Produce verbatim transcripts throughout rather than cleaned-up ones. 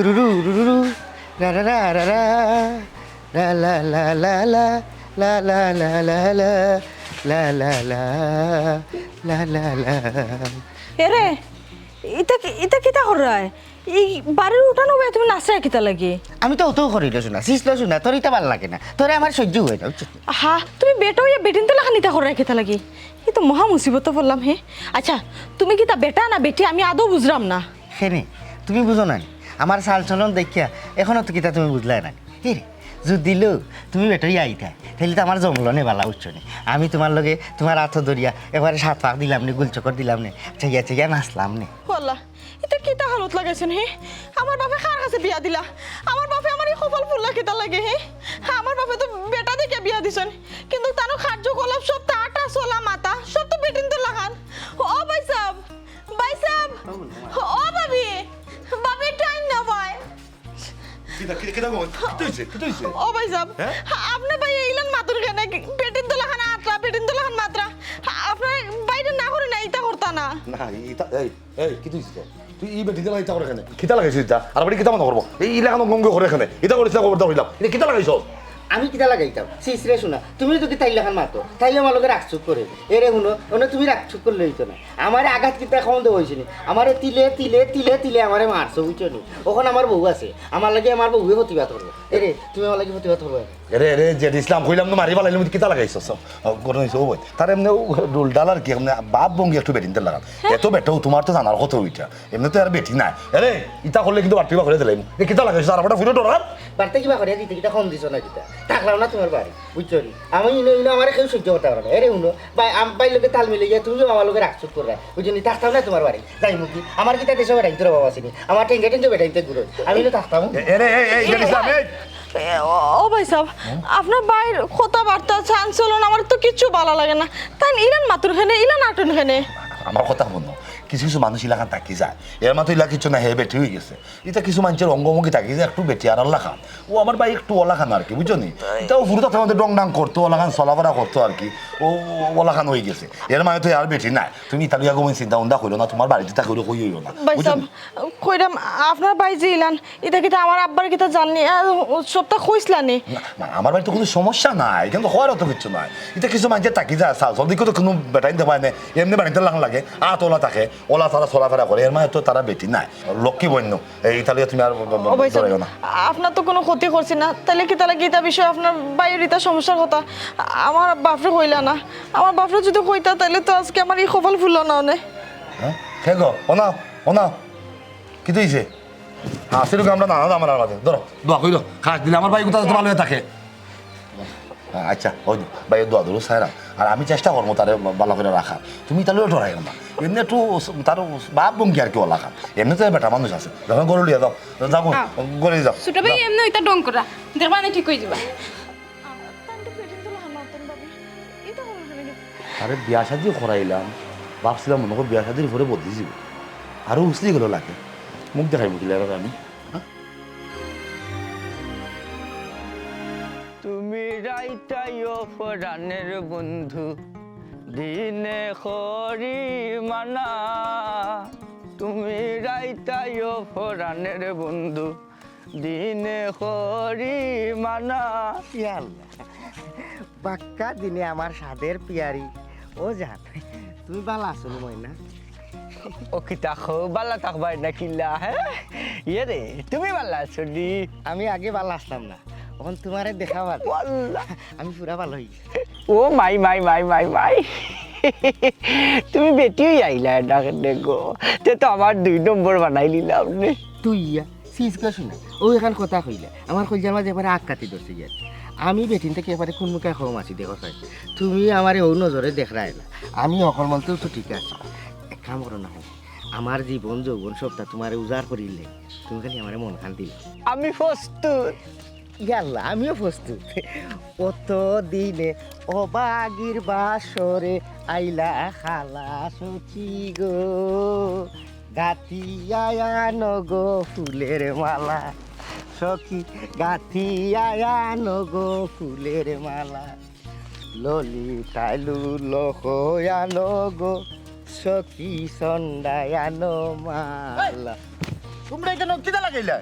রুরু, রুরু, রা রা রা রা রা, লা লা লা লা লা, লা লা লা লা লা, লা লা লা, লা লা লা। এরে, ইতা কি, ইতা কিতা কররায়? এই বাড়ির উঠানো বইয়া তুমি নাচরায় কিতা লাগি? আমি তো অতও করি রে সোনা, শিখলো সোনা, তোর ইতা ভালা লাগে না, তোরে আমার সহ্য অয় না, বুঝছো? হা, তুমি বেটা অইয়া বেটিন্তর লাখান ইতা কররায় কিতা লাগি? ই তো মহা মুসিবতো পড়লাম, হে। আচ্ছা, তুমি কিতা বেটা না বেটি, আমি আদৌ বুঝরাম না। কেনে, তুমি বুঝো না নি? আমার চাল চলন দেখিয়া এখনো তো কিতা তুমি বুঝলায় না নি? হে রে, যুদি লো তুমি বেটা অইয়া আইতায়, তাইলে তো আমার জমলো নে ভালা, বুঝছো নি? আমি তুমার লগে তুমার আতো ধরিয়া একবারে সাত পাক দিলাম নে, গুলচক্কর দিলাম নে, চাইয়া চাইয়া নাচলাম নে। ওয়াল্লা, ইতা কিতা হালত লাগাইছইন হে? আমার বাপে কার কাছে বিয়া দিলা? আমার বাপে আমার ই কপাল ফুললা কিতা লাগি হে? আমার বাপে তো বেটা দেখিয়া বিয়া দিছইন, কিন্তু তান কার্যকলাপ সব, তা আটা চলা মাতা সব তো বেটিন্তর লাখান। ও ভাইসাব, ভাইসাব, ও ভাবি, ভাবি, টাইম না ভাই। কিতা, কিতা, কিতা গো? কিতা অইছে? কিতা অইছে? ও ভাইসাব, হ্যাঁ? আপনার ভাইয়ে ইলান মাতুর কেনে? বেটিন্তর লাখান আত্রা, বেটিন্তর লাখান মাতরা। আপনার ভাইরে না করি না, ইতা করতা না। না, ইতা, এই, এই, কিতা অইছে তোর? তুই ই বেটিন্তর লাখান ইতা করে কেনে? কিতা লাগাইছস ইতা? আর বাড়ি কিতা মনো করবো? এই ইলাখান গঙ্গ করে কেনে? ইতা করিস না, খবরদার কইলাম। ইতা কিতা লাগাইছস? আমি কিতা লাগাইতাম? ছিস রে সোনা, তুমিও তো কি তাইর লাখান মাতো? তাইও আমার লগে রাগ চুক করে। এরে হুনো, অনে তুমি রাগ চুক করলে অইতো না। আমারে আঘাত কিতা কম দেওয়া অইছে নি? আমারে তিলে তিলে, তিলে তিলে আমারে মারছো, বুঝছো নি? অখন আমার বউ আছে, আমার লাগি আমার বউয়ে প্রতিবাদ করবো। এরে, তুমি আমার লাগি প্রতিবাদ করবো। এরে, এরে, জেড ইসলাম, কইলাম না মারি ফালাইলাম, কিতা লাগাইছস? ও, গরম অইছে, ও বই। তার এমনে ও ডুলডাল আর কি, এমনে বাপ ভঙ্গি একটু বেটিন্তর লাখান। এত বেটাও তুমার তো জানার কথা অইটা। এমনে তো আর বেটি নাই। এরে, ইতা করলে কিন্তু বাড়তি বা করে দিলাম। এ কিতা লাগাইছস? আর আমারটা ফুটো ডরার। বাড়তি কিবা করে দিতে, কিতা কম দিছো না কিতা? থাকলাম না তুমার বাড়ি, বুঝছো নি? আমি ইনো, ইনো আমারে কেউ সহ্য করতে পারে না। এরে হুনো, ভাই, আম-, ভাইর লগে তাল মিলে গিয়া তুমিও আমার লগে রাগ চুক কররা। বুঝছো নি? থাকতাম না তুমার বাড়ি। যাইমু কি? আমার কিতা দেশো বেটাইন্তর অভাব আছে নি? আমার টেঙ্গে টেঙ্গে বেটাইন্তে ঘুরো। আমি ইনো থাকতাম। এ, এরে, এই, এই, জেড ইসলাম, এই। এ, ও, ও ভাইসাব, আপনার ভাইর কথাবার্তা, চাল চলন আমার তো কিচ্ছু ভালা লাগে না। তাইন ইলান মাতুর কেনে, ইলান আটন কেনে? আমার কথা হুনো, কিছু কিছু মানুষ ইলাখান থাকি যায়। এর মাতো ইলা কিচ্ছু না, হে বেটি অইগেছে। ইতা কিছু মানষর অঙ্গভঙ্গি থাকি যায় একটু বেটি আরার লাখান। ও আমার ভাই একটু অলাখান আর কি, বুঝছো নি? ইতাও ফুরুতা থাকতে ডং ডাং করতো, অলাখান চলাফেরা করতো আর কি। ও, ও অলাখান অইগেছে। এর মানে তো আর বেটি নাই। তুমি ইতা লইয়া গো চিন্তা উন্দা করিও না, তুমার বাড়িত ইতা কইরো কই অইও না। ভাইসাব, বুঝছো নি? কইরাম, আপনার ভাই যে ইলান, ইতা কিতা আমার আব্বার কিতা জাননি, আহ, সবটা কইছলা নি? না, না, আমার বাড়িত তো কুনু সমস্যা নাই, কিন্তু কওয়ার অত কিচ্ছু নাই। ইতা কিছু মানষর থাকি যায়, চাল চলন দেখো তো কুনু বেটাইন্তে পায় না, এমনে বেটাইন্তর লাখান লাগে, আত অলা থাকে, অলা তারা চলাফেরা করে, এর মানে তো তারা বেটি নাই, লক্ষ্মী বইন। এই, ইতা লইয়া তুমি আর ব-, ব-, ব-, ও ভাইসাব, ডরাইও না। আপনার তো কুনু ক্ষতি করছি না, তাইলে কিতা লাগি ইতা বিষয়ে আপনার ভাইর ইতা সমস্যার কথা আমার বাফরে কইলা না? আমার বাফরে যুদি কইতা, তাইলে তো আজকে আমার ই কপাল ফুললো না অনে। হ্যাঁ? কে গো? অনাও, অনাও। কিতা অইছে? হ্যাঁ, সেরকম আমরা নানা আমার আলাদা। ধরো, দোয়া কইরো। খাস দিলে আমার ভাই কোথাও ভালা অইয়া থাকে। আচ্ছা, ওই ভাই দোয়া ধরো, স্যার। আর আমি চেষ্টা করমু তারে ভালা করি রাখার। তুমি ইতা লইয়া ডরাইও না। এমনে একটু তার বাপ ভঙ্গি আর কি অলাখান। এমনে তো বেটা মানুষ আছে। যখন গরু লইয়া যাও, যাও, হ্যাঁ। গরু যাও। ছোট ভাই যাও। এমনে ইতা ঢং করা। দেখবা না ঠিক অই যাইবা। তাইন তো বেটিন্তর লাখান মাতইন ভাবি। ইতা করইন কেনে? আরে বিয়া শাদি করাইলাম। ভাবছিলাম মনে করি বিয়া শাদির পরে বদলি যাইবো। আরো উছলি গেল লাগে। মুখ দেখাইমু কিলা আমি? হ্যাঁ? তুমি রাইতায় পরাণের বন্ধু, দিনে করি মানা। তুমি রাইতায় পরাণের বন্ধু, দিনে করি মানা। ইয়া আল্লাহ, বাক্কা দিনে আমার সাধের পিয়ারি। ও জান, তুমি ভালা আছো নি ময়না? ও কিতা কও, ভালা থাকবায় না কিলা, হ্যাঁ? ইয়ে রে, তুমি ভালা আছো নি? আমি আগে ভালা আছলাম না, অখন তুমারে দেখা বাদে ওয়াল্লা। আমি পুরা ভালা অই গেছি। ও মাই, মাই, মাই, মাই, মাই। তুমি বেটি অইয়া আইলায় না কেনে গো? তে তো আমার দুই নম্বর বানাইলিলা আপনে। তুই ইয়া, সিজ গো সোনা, অউ এখান কথা কইলা, আমার কইলজার মাঝে একবারে আগ কাটি ধরছে গিয়া। আমি বেটিন থাকি একবারে কুনমুখায় কম আছি, দেখো চাই। তুমি আমারে অউ নজরে দেখরায় না। আমি অকল মনতেও তো ঠিক আছি। এক কাম করো না, আমার জীবন যৌবন সবটা তুমারে উজাড় করিলে, তুমি খালি আমারে মন খান দিলে। আমি প্রস্তুত। ইয়াল্লা, আমিও প্রস্তুত। অত দিনে অবাগির বাসরে আইলা খালা সখী গো। গাথিয়া আনো গো ফুলের মালা, সখী, গাথিয়া আনো গো ফুলের মালা। ললিতায় লুলো আনো গো, সখী, সন্ধ্যায় আনো মালা। তুমরা ইতা কিতা লাগাইলা?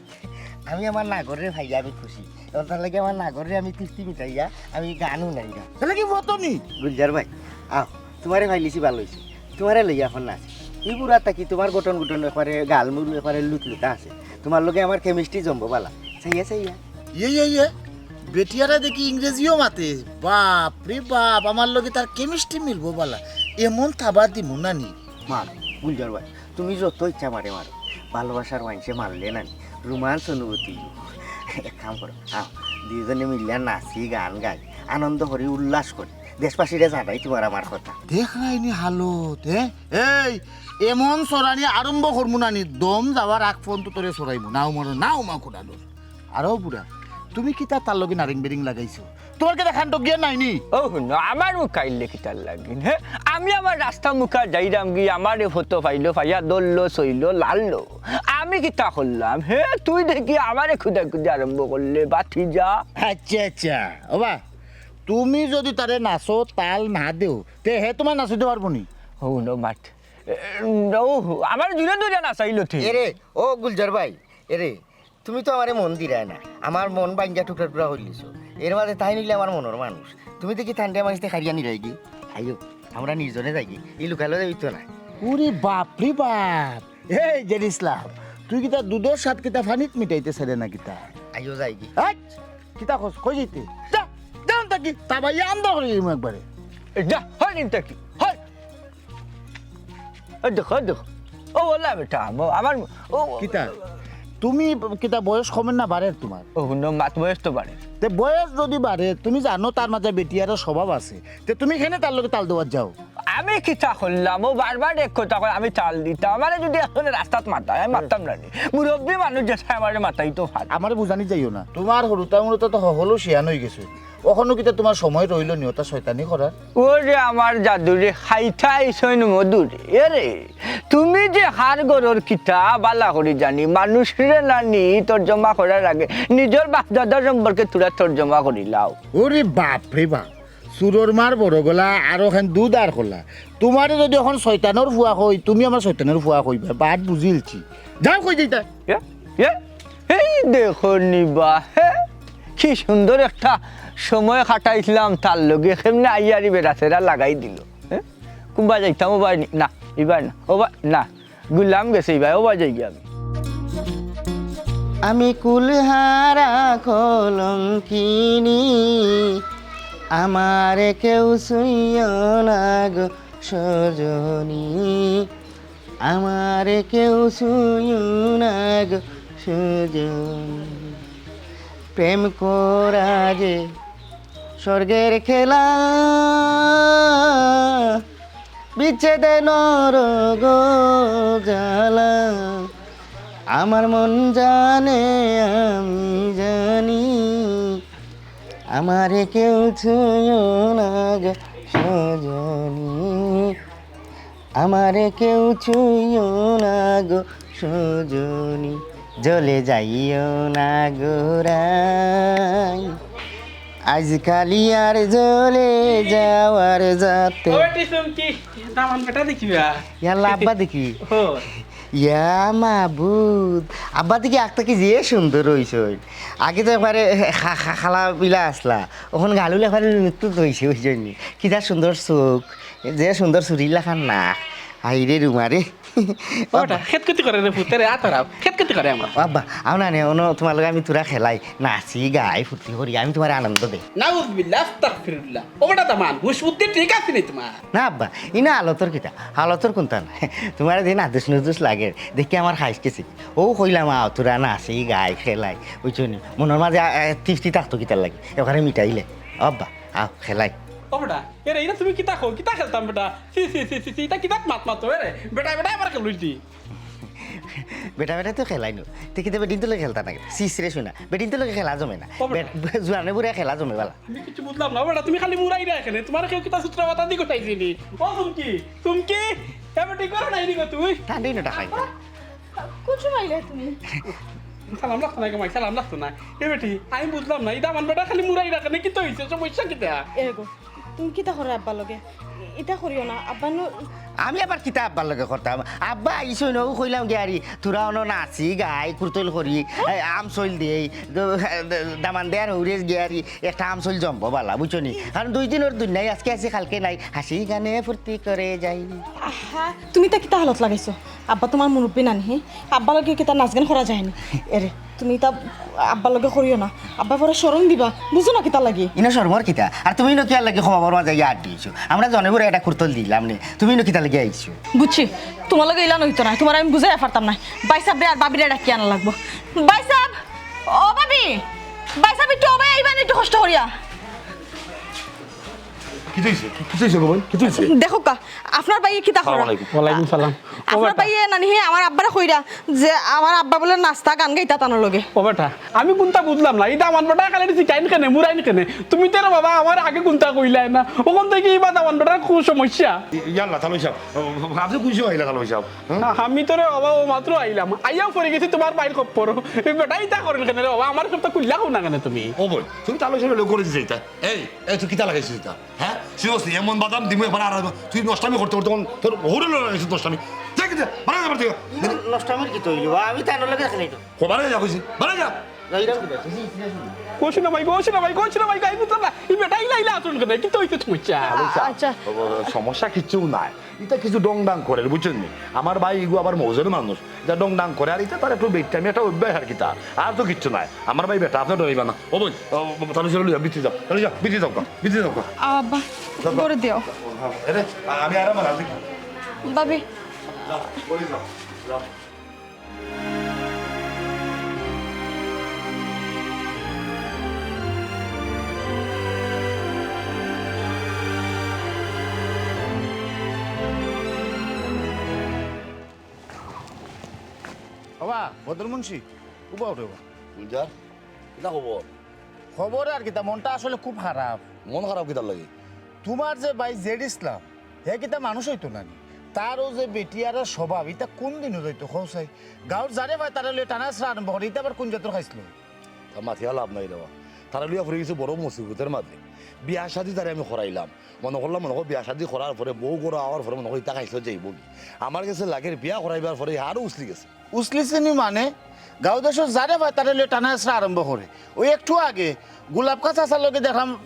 আমি আমার নাগররে পাইয়া আমি খুশি। অতার লাগি আমার নাগররে আমি তৃপ্তি মিটাইয়া আমি গান হুনাইরাম। তাইলে কি মতো নি? গুলজার ভাই, আও, তুমারে পাইলিছি ভালা অইছে। তুমারে লইয়া অখন নাচি। ই বুড়া থাকি তুমার গঠন গঠন একবারে গালমুল একবারে লুতলুতা আছে। তুমার লগে আমার chemistry জমবো ভালা। চাইয়া চাইয়া। ইয়ে, ইয়ে, ইয়ে। বেটিয়ারা দেখি ইংরেজিও মাতে। বাপ রে বাপ, আমার লগে তার chemistry মিলবো ভালা। এমন থাবা দিমু না নি। মার, গুলজার ভাই, তুমি যত ইচ্ছা মারে মারো। ভালোবাসার মাইনষে মারলে না নি, romance অনুভূতি। এক কাম করো, আও, দুইজনে মিলিয়া নাচি, গান গাই, আনন্দ করি, উল্লাস করি। দেশবাসীরে জানাই তুমার আমার কথা। দেখরায়নি হালত, এ? এই, এমন চড়ানি আরম্ভ করমু না নি, দম যাওয়ার আগ পর্যন্ত তোরে চড়াইমু। নাও মরো, নাও মা কোনানোর। আরো বুড়া, তুমি কিতা তার লগে নারিং বেরিং লাগাইছো? তুমার কিতা খান টগিয়া নাই নি? ও হুনো, আমার মুখাইলে কিতার লাগিন, হে? আমি আমার রাস্তা মুখা যাইরাম গি, আমারে ফটো পাইলো, পাইয়া ধরলো, ছইলো, লাড়লো। আমি কিতা করলাম, হে? তুই দেখি আমারে খুদাখুদি আরম্ভ করলে, বাতি যা। আচ্ছা, আচ্ছা, ওবা, তুমি যদি তারে নাচো তাল না দেও, তে হে তুমার নাচিতে পারবো নি? ও হুনো মাত। এ, ও, আমারে জুরে ধরিয়া নাচাইলো তে। এরে, ও গুলজার ভাই, এরে, তুমি তো আমারে মন দিরায় না, আমার মন ভাঙ্গিয়া টুকরা টুকরা করিলিছো। এর মাঝে তাইন অইলে আমার মনর মানুষ, তুমি দেখি তানরে আমার কাছে কাড়িয়া নিরায়গি। আইও, আমরা নির্জনে যাইগি, ই লুকাইলে যাইতো না। ওরে বাপ রে বাপ, এই জের ইসলাম, তুই কিতা দুধর স্বাদ কিতা পানিত মিটাইতে চাইরে না কিতা? আইও যাইগি। হাট! কিতা কস, কই যাইতে? যা, যা অন থাকি, তাবাইয়া আন্দা করি দিমু একবারে। এ, যা, হয় নিন থাকি, হয়। এ দেখো, এ দেখো। ও, ওলা বেটা, আমো-, আমার, ও, কিতা? তুমি কিতা বয়স কমের না বাড়ের তুমার? ও, হুনো, মাত বয়স তো বাড়ের। তে বয়স যদি বাড়ে, তুমি জানো তার মাঝে বেটিয়ারর স্বভাব আছে। তে তুমি কেনে তার লগে তাল দেওয়াত যাও? আমি কিতা করলাম? ও বারবার এক কথা কয়, আমি তাল দিতাম। আমারে যদি একজনে রাস্তাত মাতায়, আমি মাততাম না নি। মুরব্বি মানুষ যেতা আমারে মাতাইতো পারে। আমারে বুঝানি যাইও না। তুমার হুরুতা মুরুতা তো হকলো শিয়ান অইগেছে। অখনো কিতা তুমার সময় রইলো নি অতা শয়তানি করার? ওরে আমার জাদু রে, খাইতা আইছইন মধু রে। এরে, তুমি যে কার ঘরর কিতা ভালা করি জানি, মানুষরে না নি তর্জমা করার আগে নিজর বাপ দাদার সম্পর্কে থুড়া তর্জমা করিলাও। ওরে বাপ রে বাপ, চুরর মার বড় গলা, আর অখান দুধ আর কলা। তুমারে যদি অখন শয়তানর ফুয়া কই, তুমি আমার শয়তানর ফুয়া কইবা, বাদ বুঝিলছি। যাও কই যাইতা? এ? এ? এই দেখো নিবা, হে? কি সুন্দর একটা সময় কাটাইছলাম তার লগে, কেমনে আইয়ারি বেড়াছেড়া লাগাই দিল। হে? কুনবা যাইতাম, ওবা নি-, না, ইবা না, ওবা না, গুলাম গেছে ইবা, ওবা যাইগি আমি। আমি কুলহারা কলঙ্কিনী, আমারে কেউ ছুইও না গো সজনী। আমারে কেউ ছুঁইও না গো সজন। প্রেম করা যে স্বর্গের খেলা, বিচ্ছেদে নরক জ্বালা। আমার মন জানে, আমি জানি, আমারে কেউ ছুঁইও না গো সজনী। আমারে কেউ ছুঁইও না গো সজনী, জ্বলে যাইও না গো রাই। আজ কালি আর জ্বলে যাওয়ার যাতে। ও বেটি চুমকি, দামান বেটা দেখিবা। ইয়াল্লা আব্বা দেখি। ও। ইয়া মাবুদ, আব্বা দেখি আখতা কি যে সুন্দর অইছইন। আগে তো একবারে খা-, খা-, খালা বিলা আছলা, অখন গালুল একবারে লুতুত অইছে, অইছইন নি? কিতা সুন্দর চউখ, যে সুন্দর চুরি লাখান নাক। হায়রে রুমারে। ও বেটা, খেতখেতি করে রে পুত, রে আতরাও, খেতখেতি করে আমার। ও আব্বা, আও না নে, অনো তুমার লগে আমি থুড়া খেলাই, নাচি, গাই, ফুর্তি করি, আমি তুমারে আনন্দ দেই। নাউজুবিল্লাহ, আস্তাগফিরুল্লাহ। ও বেটা দামান, হুশ বুদ্ধি ঠিক আছে নি তুমার? না আব্বা, ইনো আলতর কিতা? আলতর কুন্তা নাই। তুমারে যে নাদুস নুদুস লাগের, দেখি আমার খাইছ গেছে। অউ কইলাম, আও, থুড়া নাচি, গাই, খেলাই, বুঝছো নি? মনর মাঝে, আ, আ, তৃপ্তি থাকতো কিতার লাগি? একবারে মিটাইলে। আব্বা, আও, খেলাই। ও বেটা, এরে, ইটা তুমি কিতা কও? কিতা খেলতাম বেটা? ছি, ছি, ছি, ছি, ছি, ইটা কিতা মাত মাতো, এরে? বেটা, বেটা, আবার খেলুইছি। বেটা, বেটা তো খেলাই নু। তে কিতা বেটিন্তর লগে খেলতা না কেনে? ছিস রে শুনা, বেটিন্তর লগে খেলা জমে না। ও বেটা। বেট-, জোয়ানে বুড়া খেলা জমে বালা। আমি কিচ্ছু বুঝলাম না, ও বেটা, তুমি খালি মুরাইরায় কেনে? তুমারে কেউ কিতা সূত্র কথা দি গোটাইছে নি? ও চুমকি, চুমকি, এ বেটি করো নাই নি গো তুই? ঠান্ডাই নটা খাই। কুন সময় আইলে তুমি? সালাম লাগতো না, মাই সালাম লাগতো না। এ বেটি, আমি বুঝলাম না, ইটা আমার বেটা খালি মুরাইরায় কেনে, কিতা অইছে, সমস্যা কিতা? এ গো, তুমি কিতা করো আব্বার লগে? ইতা করিও না, আব্বা নু- আমি আবার কিতা আব্বার লগে করতাম? আব্বা আইছইন, অউ কইলাম গিয়ারি, থুড়া অনো নাচি, গাই, কুরতল করি, এ, আম ছইল দেই, দ-, দামান্দে আর হউরে গিয়ারি, একটা আম ছইল জমবো বালা, বুঝছো নি? কারণ দুই দিনর দুনিয়াই, আজকে আছি, কালকে নাই, হাসি গানে ফুর্তি করে যাই। আহা, তুমি ইতা কিতা হালত লাগাইছো? আব্বা তুমার মুরব্বি নানি, হে? আব্বার লগে কিতা নাচ গান করা যায় নি? এরে, তুমি ইতা আব্বার লগে করিও না। আব্বায় পরে শরম দিবা। বুঝো না কিতার লাগি? ইনো শরমর কিতা? আর তুমি ইনো কিয়ার লাগি খোবাবর মাঝে গিয়া আড্ডি দিছো? আমরা জনে বরে একটা কুরতল দিলাম নে। তুমি ইনো কিতার লাগি আইছো? বুঝছি, তুমার লগে ইলান অইতো নায়। তুমারে আমি বুঝাইয়া পারতাম নায়। ভাইসাবরে আর ভাবিরে ডাকিয়া আনা লাগবো। ভাইসাব! ও ভাবি! ভাইসাব, একটু অবায় আইবা নি, একটু কষ্ট করিয়া। কিতা অইছে? কিতা অইছে গো বইন? কিতা অইছে? দেখউক্কা, আপনার ভাইয়ে কিতা করা? আসসালামু আলাইকুম। ওয়ালাইকুম সালাম। ও আপনার বেটা। ভাইয়ে নানি হে আমার আব্বারে কইরা যে আমার আব্বা বুলে নাচতা গান গাইতা তানর লগে। ও বেটা, আমি কুনতা বুঝলাম না। ই দামান বেটা খালি দিছি কাইন কেনে, মুরাইন কেনে? তুমি তো রে বাবা আমার আগে কুনতা কইলায় না। অখন থাকি ই বা দামান বেটার খুব সমস্যা। ইয়াল্লা, তালই সাব। ও, আপনি খুশি অইলা, তালই সাব। হ্যাঁ? আমি তো রে বাবা অউ মাত্র আইলাম। আইয়াউ পড়ি গেছি তুমার ভাইর খপ্পরো। ই বেটা ইতা করেন কেনে রে বাবা? আমার কথা খুলিয়া কও না কেনে তুমি? ও বইন, তুমি তালই সাবর লগে করে দিছে ইতা। এই, এই, তুই কিতা লাগাইছিস ইতা? হ্যাঁ? Seriously, এমন বাদাম দিমু একবার আর তুই নষ্টামি করতে করতে তখন তোর হুড়ে লড়ে গেছিস নষ্টামি। যা কিন্তু, বাড়া যা, বাড়া যা। নষ্টামির কিতা অইলো? আমি তানর লগে খেলি তো। কো, বাড়া যা কইছি, বাড়া যা। যাইরাম কিতা? কইছি না ভাই, কইছি না ভাই, কইছি না ভাই, গাইবো তো না। ই বেটা ইলা ইলা আচরণ করে, কিতা অইছে সমস্যা? আচ্ছা। ও, সমস্যা কিচ্ছু নাই। ইতা কিছু ডং ডাং করে, বুঝছইন নি? আমার ভাই ইগু আবার মৌজের মানুষ। ইতা ডং ডাং করে, আর ইতা তার একটু বেইট্টামি একটা অভ্যাস আর কিতা। আর তো কিচ্ছু নাই। আমার ভাই বেটা, আপনে ডরাইবা না। ও বইন, ও, তালই সাবরে লইয়া ভিতরে যাও। তালই সাব, ভিতরে যাও, ভিতরে যাও। আব্বা, যাও, যাও। করে দিও। এরে, আমি আর আমার আছি। ভাবি। যাও, করে যাও, যাও। বাবা, বদরুল মুন্সি, উবা উঠো, উবা। গুলজার, কিতা খবর? খবর আর কিতা, মনটা আসলে খুব খারাপ। মন খারাপ কিতার লাগি? তুমার যে ভাই জেড ইসলাম, হে কিতা মানুষ অইতো না নি? তার অউ যে বেটিয়ারা স্বভাব, ইতা কুন দিনও যাইতো, কও চাই? গাউর যারে পায় তারে লইয়া টানা-হেচড়া আরম্ভ করে, ইতা আবার কুন জাতর খাইছলত? তা মাতিয়া লাভ নাই রে বা। তারে লইয়া পড়ি গেছি বড় মুসিবতর মাঝে। বিয়া শাদি তারে আমি করাইলাম। মনো করলাম, মনো কর, বিয়া শাদি করার পরে, বউ ঘরো আওয়ার পরে মনো কর ইতা খাইছলত যাইবোগি। আমার গেছে লাগের বিয়া করাইবার পরে আরো উছলি গেছে। উছলিছে নি মানে? গাউ দেশর যারে পায় তারে লইয়া টানা-হেচড়া আরম্ভ করে। অউ একটু আগে গুলাব খাঁ চাচার লগে দেখলাম,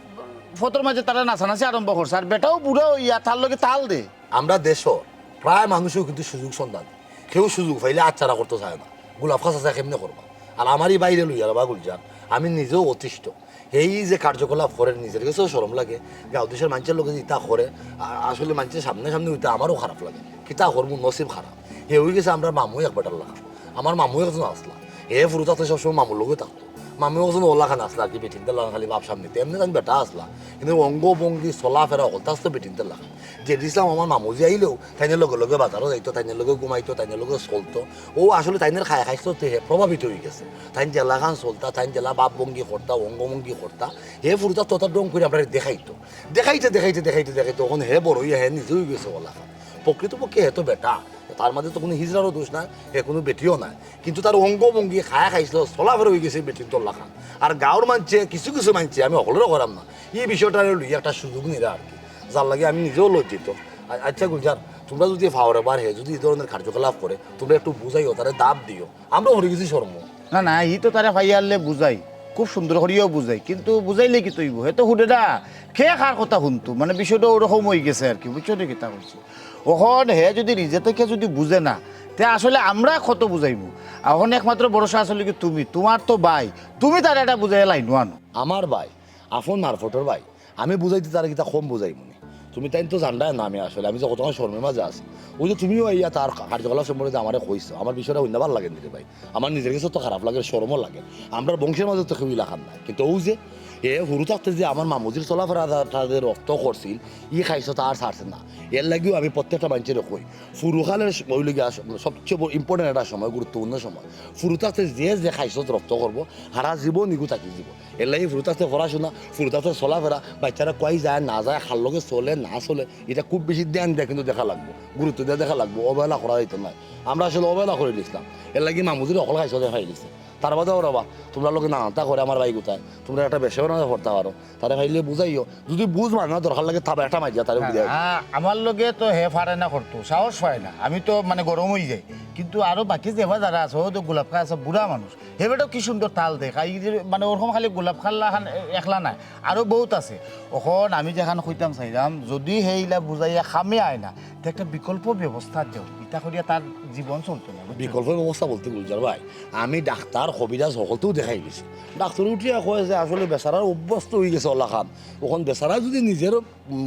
ফতর মাঝে তারা নাচানাচি আরম্ভ করছে। আর বেটাও বুড়া অইয়া তার লগে তাল দে। আমরা দেশর প্রায় মানুষেও কিন্তু সুযোগ সন্ধান, কেউ সুযোগ পাইলে আচ্ছাড়া করতো চায় না। গুলাব খাঁ চাচা কেমনে করবা? আর আমার ই ভাইরে লইয়া রে বা গুলজার, আমি নিজেও অতিষ্ঠ। এই যে কার্যকলাপ করের নিজের গেছেও শরম লাগে, গাউ দেশর মাইনষের লগে যে ইতা করে, আ-, আসলে মাইনষের সামনে সামনে অইতে আমারও খারাপ লাগে। কিতা করমু, নসিব খারাপ। হে অই গেছে আমরার মামু এক বেটার লাখান। আমার মামু একজন আছলা, হে ফুরু থাকতে সবসময় মামুর লগে থাকতো। মামু একজন অউ লাখান আছলা আর কি, বেটিন্তর লাখান খালি বাপ সামনে। এমনে তাইন বেটা আছলা, কিন্তু অঙ্গভঙ্গি, চলাফেরা হকলতা আছতো বেটিন্তর লাখান। জেড ইসলাম আমার মামুজি আইলেও তাইনর লগে লগে বাজারো যাইতো, তাইনর লগে ঘুমাইতো, তাইনর লগে চলতো। অউ আসলে তাইনর খায় খাইছলতে হে প্রভাবিত অই গেছে। তাইন যেলাখান চলতা, তাইন যেলা ভাব ভঙ্গি করতা, অঙ্গভঙ্গি করতা, হে ফুরু থাকতে অতা ঢং করি আমরারে দেখাইতো। দেখাইতে, দেখাইতে, দেখাইতে, দেখাইতে, অখন হে বড় অইয়া হে নিজে অই গেছে অলাখান। প্রকৃতপক্ষে হে তো বেটা, তার মাঝে তো কুনু হিজড়ারও দোষ নাই, হে কুনু বেটিও নায়। কিন্তু তার অঙ্গভঙ্গি, খায় খাইছলত, চলাফেরা অই গেছে বেটিন্তর লাখান। আর গাউর মাইনষে, কিছু কিছু মাইনষে, আমি হকলরে কইরাম না, ই বিষয়টারে লইয়া একটা সুযোগ নিরা আর কি, যার লাগি আমি নিজেও লজ্জিত। আ-, আচ্ছা গুলজার, তুমরা যুদি পাওরে বা হে যুদি ই ধরনের কার্যকলাপ করে, তুমরা একটু বুঝাইও, তারে দাব দিও। আমরাও হরি গেছি শরমো। না, না, ই তো তারে পাইয়ারলে বুঝাই, খুব সুন্দর করিয়াও বুঝাই, কিন্তু বুঝাইলে কিতা অইবো? হে তো হুডেডা, কে কার কথা হুনতো? মানে বিষয়টা অউ রকম অই গেছে আর কি, বুঝছো নি কিতা কইছি? অখন হে যুদি নিজে থাকি যুদি বুঝে না, তে আসলে আমরা কত বুঝাইমু? অখন একমাত্র ভরসা আসলে কি তুমি, তুমার তো ভাই, তুমি তারে এটা বুঝাইয়া লাইনো আনো। আমার ভাই, আপন মারফতর ভাই, আমি বুঝাইতে তারে কিতা কম বুঝাইমু নি? তুমি তাইন তো জানরায় না আমি আসলে, আমি যে কতখান শরমর মাঝে আছি। অউ যে তুমিও আইয়া তার কার্যকলাপ সম্পর্কে যে আমারে কইছো, আমার বিষয়টা হুনিয়া ভালা লাগে নি রে ভাই। আমার নিজের গেছে তো খারাপ লাগে, শরমও লাগে। আমরার বংশর মাঝে তো কেউ ইলাখান নাই। কিন্তু অউ যে, হে হুরু থাকতে যে আমার মামুজির চলাফেরা তা-, তা যে রপ্ত করছিল, ই খাইছলত আর ছাড়ছে না। এর লাগিও আমি প্রত্যেকটা মাইনষরে কই, ফুরুকালের স-, অইলো গিয়া স-, সবচেয়ে বড় important একটা সময়, গুরুত্বপূর্ণ সময়। ফুরু থাকতে যে যে খাইছলত রপ্ত করবো, হারা জীবন ইগু থাকি যিবো। এর লাগি ফুরু থাকতে পড়াশুনা, ফুরু থাকতে চলাফেরা, বাইচ্চারা কই যায় না যায়, কার লগে চলে না চলে, ইটা খুব বেশি ধ্যান দিয়া কিন্তু দেখা লাগবো, গুরুত্ব দিয়া দেখা লাগবো, অবহেলা করা যাইতো নায়। আমরা আসলে অবহেলা করি দিছলাম, এর লাগি মামুজিরে হকল খাইছলত দেখাই দিছে। তার বাদেও রে বা, তুমরার লগে নানানতা করে আমার ভাইগুতায়, তুমরা একটা বেশে বানাতে পারতা পারো। তারে পাইলে বুঝাইও, যদি বুঝ মানে না, দরকার লাগে থাবা একটা মারিয়া তারে বুঝাই। আ-, আমার লগে তো হে পারে না করতো, সাহস পায় না, আমি তো মানে গরম অইযাই। কিন্তু আরো বাকি যেবা যারা আছে, ও তো গোলাপ খান আছে, বুড়া মানুষ, হে বেটাও কি সুন্দর তাল দেয়। এই যে মানে ওরকম খালি গোলাপ খান লাখান এ-, একলা নায়, আরো বহুত আছে। অখন আমি যেখান কইতাম চাইরাম, যদি হে ইলা বুঝাইয়া কামে আয় না, তে একটা বিকল্প ব্যবস্থা দেও, ইতা করিয়া তার জীবন চলতো না, বুঝছো? বিকল্প ব্যবস্থা বলতে গুলজার ভাই, আমি ডাক্তার, কবিরাজ হকলতেউ দেখাই গেছি। ডাক্তার উঠিয়া কয় যে আসলে বেচারার অভ্যস্ত অইগেছে অলা কাম। অখন বেচারা যদি নিজের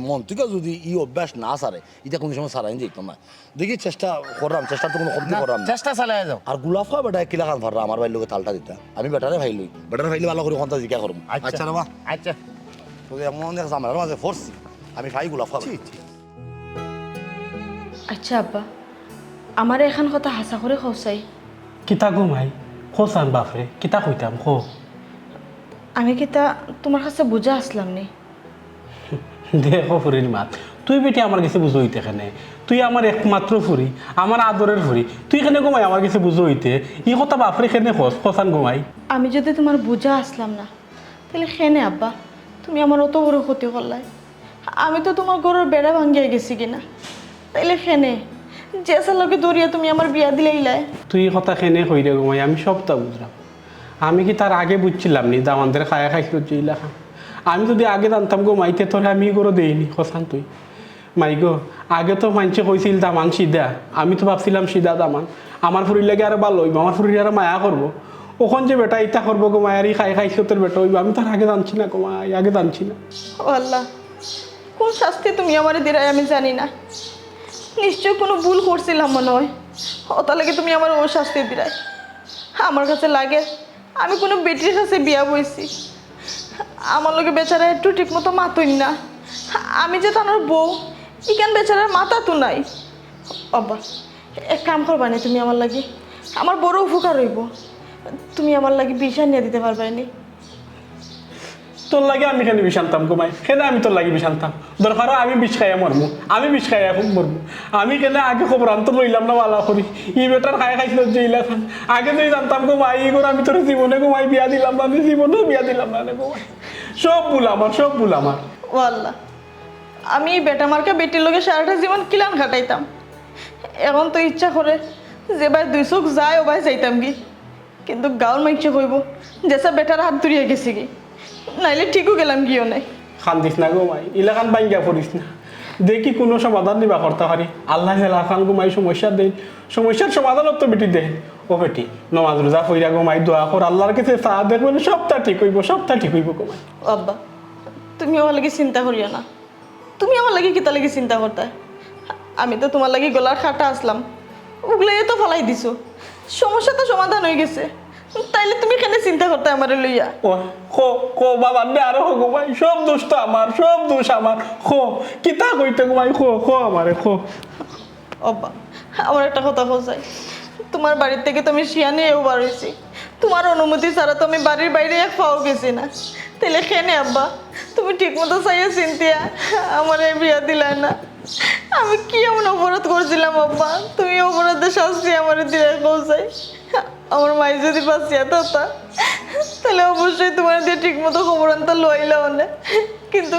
মন থাকি যদি ই অভ্যাস না ছাড়ে, ইটা কুনু সময় ছাড়াই যাইতো না। দেখি চেষ্টা কররাম, চেষ্টার তো কুনু কমতি না, কররাম না। চেষ্টা চালাইয়া যাও। আর গোলাপ খান বেটায় কিলাখান পাররা আমার ভাইর লগে তালটা দিতা? আমি বেটারে পাইলে, বেটারে পাইলে ভালা করি কথা জিকা করমু। আচ্ছা। আচ্ছা রে বা। আচ্ছা। তো এমন এক ঝামেলার মাঝে পড়ছি, আমি পাই গোলাপ খান। ছি, ছি। আচ্ছা আব্বা, আমারে এখান কথা হাছা করি কও চাই। কিতা গো মাই? কও চাইন বাপরে, কিতা কইতাম, কও। আমি কিতা তুমার কাছে বুঝা আছলাম নি? দেখো ফুরির মাত, তুই বেটি আমার গেছে বুঝো অইতে কেনে? তুই আমার একমাত্র ফুরি, আমার আদরের ফুরি, তুই কেনে গো মাই আমার গেছে বুঝো অইতে? ই কথা বাপরে কেনে কস, কও চাইন গো মাই? আমি যদি তুমার বুঝা আছলাম না, তাইলে কেনে আব্বা তুমি আমার অত বড় ক্ষতি করলায়? আমি তো তুমার ঘরর বেড়া ভাঙ্গিয়া গেছিগি না, তাইলে কেনে? যে ছেলের লগে ধরিয়া তুমি আমার বিয়া দিলাইলায়। তুই ই কথা কেনে কইরে গো মাই, আমি সবটা বুঝরাম। আমি কিতা আগে বুঝছিলাম নি দামান্দর খায়া খাইছলত যে ইলাখান? আমি যদি আগে জানতাম গো মাই, তে তোরে আমি ই ঘরো দেই নি, কও চাইন তুই। মাই গো, আগে তো মাইনষে কইছিল দামান সিধা, আমি তো ভাবছিলাম সিধা দামান। আমার ফুরির লাগি আরো ভালা অইবো, আমার ফুরিরে আরো মায়া করবো। অখন যে বেটা ইতা করবো গো মাই, আর ই খায়া খাইছলতর বেটা অইবো, আমি তো আর আগে জানছি না গো মাই, আগে জানছি না। ও আল্লাহ, কুন শাস্তি তুমি আমারে দিরায় আমি জানি না। নিশ্চয় কুনু ভুল করছিলাম মনে অয়, অতার লাগি তুমি আমারে অউ শাস্তি দিরায়। আমার কাছে লাগে আমি কুনু বেটির কাছে বিয়া বইছি। আমার লগে বেচারা একটু ঠিকমতো মাতইন না। আমি যে তানর বউ, ইখান বেচারার মাথাত নাই। আব্বা, এক কাম করবায়নি তুমি আমার লাগি? আমার বড় উপকার অইবো। তুমি আমার লাগি বিষ আনিয়া দিতে পারবায়নি? তোর লাগি আমি কেনে বিষ আনতাম গো মাই? কেনে আমি তোর লাগি বিষ আনতাম? দরকার অয় আমি বিষ খাইয়া মরমু, আমি বিষ খাইয়া মরমু। আমি কেনে আগে খবরান্ত লইলাম না ভালা করি? ই বেটার খায়া খাইছলত যে ইলাখান। আগে যদি জানতাম গো মাই, ই ঘরো আমি তোরে জীবনে গো মাই বিয়া দিলাম না, আমি জীবনেও বিয়া দিলাম না রে গো মাই। সব ভুল আমার, সব ভুল আমার। ও আল্লাহ, আমি ই বেটা মার্কা বেটির লগে সারাটা জীবন কিলান কাটাইতাম। অখন তো ইচ্ছা করে যেবায় দুই চউখ যায় অউবায় যাইতামগি। কিন্তু গাঁওর মাইনষে কইবো, যেছা বেটার আত ধরিয়া গেছিগি, নাইলে ঠিকউ গেলামগি অনে। কান্দিস না গো মাই, ইলাখান ভাঙ্গিয়া পড়িস না। দেখি কুনু সমাধান নিবা করতা পারি। আল্লায় যেলাখান গো মাই সমস্যা দেইন, সমস্যার সমাধান অত বেটি দেইন। ও বেটি, নমাজ রোজা পড়িয়া গো মাই দোয়া কর, আল্লার কাছে চা, দেখবে না সবটা ঠিক অইবো, সবটা ঠিক অইবো গো মাই। ও আব্বা, তুমি অর লাগি চিন্তা করিও না। তুমি আমার লাগি কিতার লাগি চিন্তা করতায়? আমি তো তুমার লাগি গলার কাটা আছলাম, অগুলাইও তো ফালাই দিছো। সমস্যা তো সমাধান অইগেছে, তাইলে তুমি কেনে চিন্তা করতায় আমারে লইয়া? ও, কও, কও বাবা, নে আরো কও গো মাই, সব দোষ তো আমার, সব দোষ আমার। কও, কিতা কইতে গো মাই, কও, কও আমারে, কও। আব্বা, আমার একটা কথা কও চাই। তুমার বাড়ির থাকি তো আমি শিয়ান অইয়া বার অইছি। তুমার অনুমতি ছাড়া তো আমি বাড়ির বাইরে এক পাও গেছি না। তাইলে কেনে আব্বা, তুমি ঠিকমতো চাইয়া চিন্তিয়া আমারে বিয়া দিলায় না? আমি কি এমন অপরাধ করছিলাম আব্বা, তুমি অপরাধের শাস্তি আমারে দিলায় কও চাই? আমার মাই যদি বাঁচিয়া থাকতা, তাইলে অবশ্যই তুমারে দিয়া ঠিকমতো খবরান্ত লইলা অনে। কিন্তু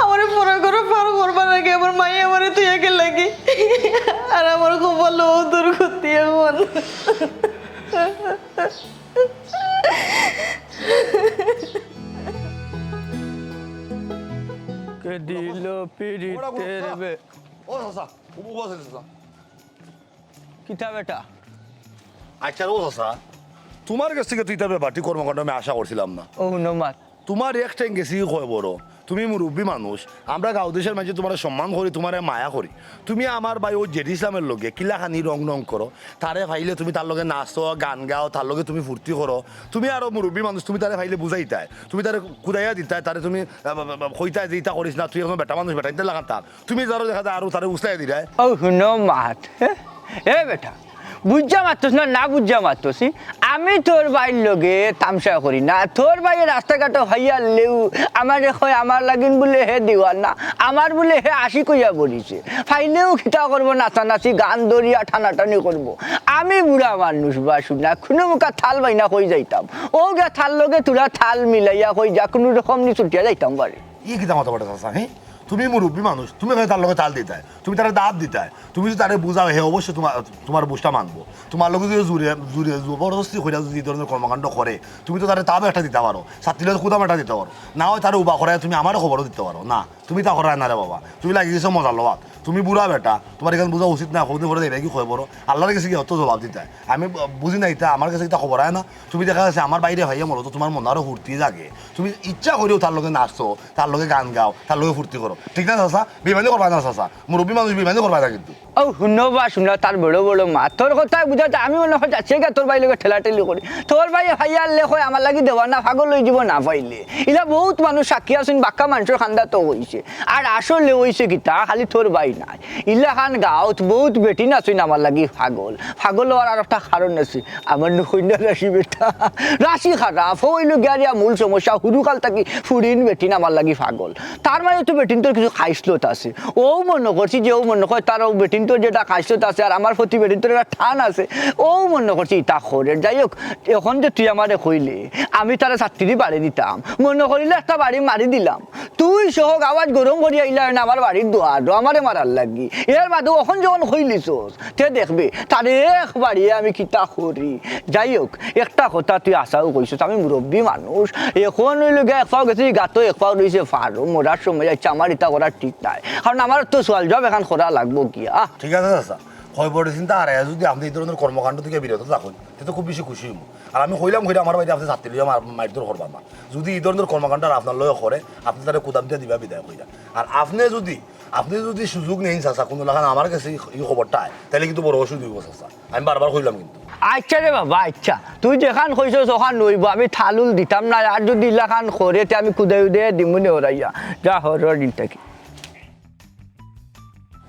আমারে পরর ঘরো পার করবার আগে আমার মাই আমারে থইয়া গেলাগি। আর আমার কপালো দুর্গতি অখন। কে দিল পিরিতের বে- ও চাচা, ও, ও চাচা। কিতা বেটা? আচ্ছা রে ও চাচা, তুমার গেছ থাকি তো ইতা বেবাটি কর্মকাণ্ড আমি আশা করছিলাম না। ও নমাজ। তুমার এক ঠেং গেছে কয় বড়, তুমি মুরব্বি মানুষ, আমরা গাঁও দেশর মাইনষে তুমারে সম্মান করি, তুমারে মায়া করি। তুমি আমার ভাই অউ জেডি ইসলামর লগে কিলাখানি রং রং করো, তারে পাইলে তুমি তার লগে নাচো, গান গাও, তার লগে তুমি ফুর্তি করো। তুমি আরো মুরব্বি মানুষ, তুমি তারে পাইলে বুঝাইতায়, তুমি তারে কুদাইয়া দিতায়, তারে তুমি, আ, আ, আ, কইতায় যে ইতা করিস না, তুই একজন বেটা মানুষ, বেটাইন্তর লাখান থাক। তুমি তারে দেখা যায় আরো তারে উছলাইয়া দিরায়। ও হুনো মাত, এ বেটা, বুঝা মাতস না, না বুঝা মাতস, হি? আমি তোর ভাইর লগে তামশা করি না। তোর ভাইয়ে রাস্তাঘাটো ফাইয়ার লেউ আমারে কয়, আমার লাগিন বুলে হে দিওয়ানা, আমার বুলে হে আশিক অইয়া পড়িছে। ফাইলেউ কিতা করবো, নাচানাচি, গান ধরিয়া টানাটানি করবো। আমি বুড়া মানুষ বা শুনা, কুনু মুখা থাল বাইনা কই যাইতাম। অউ গিয়া তার লগে থুড়া তাল মিলাইয়া কই যা, কুনু রকম নি ছুটিয়া যাইতাম পারি। ই কিতা মাতা বেটা চাচা, হে? তুমি মুরব্বি মানুষ, তুমি কেনে তার লগে তাল দিতায়, তুমি তারে দাওত দিতায়, তুমি যদি তারে বুঝাও, হে অবশ্যই তুমার, তুমার বুঝটা মানবো। তুমার লগে যদি জুরে, জুরে জবরদস্তি করিয়া যদি ই ধরনর কর্মকাণ্ড করে, তুমি তো তারে তাবও একটা দিতা পারো, ছাত্তির লগে কুদাম একটা দিতা পারো, না অয় তারে উবা করাইয়া তুমি আমারে খবরও দিতা পারো। না, তুমি তা করায় না রে বাবা, তুমি লাগি গেছো মজা লওয়াত। তুমি বুড়া বেটা, তুমার ইখান বুঝা উচিত না, কতদিন পরে যাইবায় গি কয়বরো, আল্লার গেছে গিয়া অত জবাব দিতায়। আমি ব-, বুঝি না ইতা, আমার গেছে ইতা খবর আয় না। তুমি দেখা গেছে আমার বাইরে ফাইয়া মরো তো তুমার মনো আরো ফুর্তি জাগে। তুমি ইচ্ছা করিও তার লগে নাচো, তার লগে গান গাও, তার লগে ফুর্তি করো, ঠিক না চাচা? বেইমানি করবায় না চাচা, মুরব্বি মানুষ বেইমানি করবায় না কিন্তু। অউ হুনো বা হুনো, তার বড় বড় মাত। তোর কথায় বুঝা যায়, আমি মনো করি যাচ্ছি গা তোর ভাইর লগে ঠেলাঠেলি করি। তোর ভাইয়ে ফাইয়ার লে কয় আমার লাগি দেওয়ানা, পাগল অইযিবো না ফাইলে। ইলা বউত মানুষ সাক্ষী আছইন, বাক্কা মানষর কান্দাত অইছে। আর আসলে অইছে কিতা, খালি তোর ভাই নায়। ইলাখান গাঁওত বউত বেটিন আছইন আমার লাগি পাগল। পাগল অওয়ার আরোকটা কারণ আছে। আমার নু কইনা রাশি বেটা। রাশি খারাপ, অইলো গিয়া মূল সমস্যা। হুরুকাল থাকি ফুড়িন বেটিন আমার লাগি পাগল। তার মাঝে তো বেটিন্তর কিছু খাইছলত আছে। অউ মনো করছি যে অউ মনো কয় তার অউ বেটিন্তর যেটা খাইছলত আছে আর আমার প্রতি বেটিন্তর একটা টান আছে। অউ মনো করছি ইতা করের। যাই হোক, অখন যে তুই আমারে কইলে, আমি তারে ছাত্তিরি বাড়ি দিতাম। মনো করিলে একটা বাড়ি মারি দিলাম। তুই সহ গাওয়াত গরম করিয়া আইলা না আমার বাড়ির দুয়ারো আমারে মারার লাগি। এর বাদে অখন যখন কইলিছস, তে দেখবে, তারে এক বাড়িয়ে আমি কিতা করি। যাই হোক, একটা কথা তুই হাছাউ কইছস, আমি মুরব্বি মানুষ, অখন অইলো গিয়া এক পাও গেছে গাতো, এক পাও রইছে পারো, মরার সময় আইছে, আমার ইতা করার ঠিক নায়, কারণ আমার তো সওয়াল জবাব এখান করা লাগবো গিয়া। ঠিক আছে চাচা, কয়বরো চিন্তা হারাইয়া যদি আপনে ই ধরনর কর্মকাণ্ড থাকি বিরত থাকইন, তে তো খুব বেশি খুশি অইমু। আর আমি কইলাম কইরা আমার বাইরে আপনে ছাত্তির লইয়া মার-, মারধর করবা না। যদি ই ধরনর কর্মকাণ্ড আর আপনার লগে করে, আপনে তারে কুদাম দিয়া দিবা বিদায় কইরা। আর আপনে যদি, আপনে যদি সুযোগ নেইন চাচা, কুনু লাখান আমার গেছে ই, ই খবরটা আয়, তাইলে কিন্তু বড় অসুবিধা অইবো চাচা। আমি বারবার কইলাম কিন্তু। আচ্ছা রে বাবা, আচ্ছা, তুই যেখান কইছস অখান অইবো, আমি তাল উল দিতাম না। আর যদি ইলাখান করে, তে আমি কুদাই উদাই দিমু নে ওরাইয়া। যা হর হর দিন থাকি।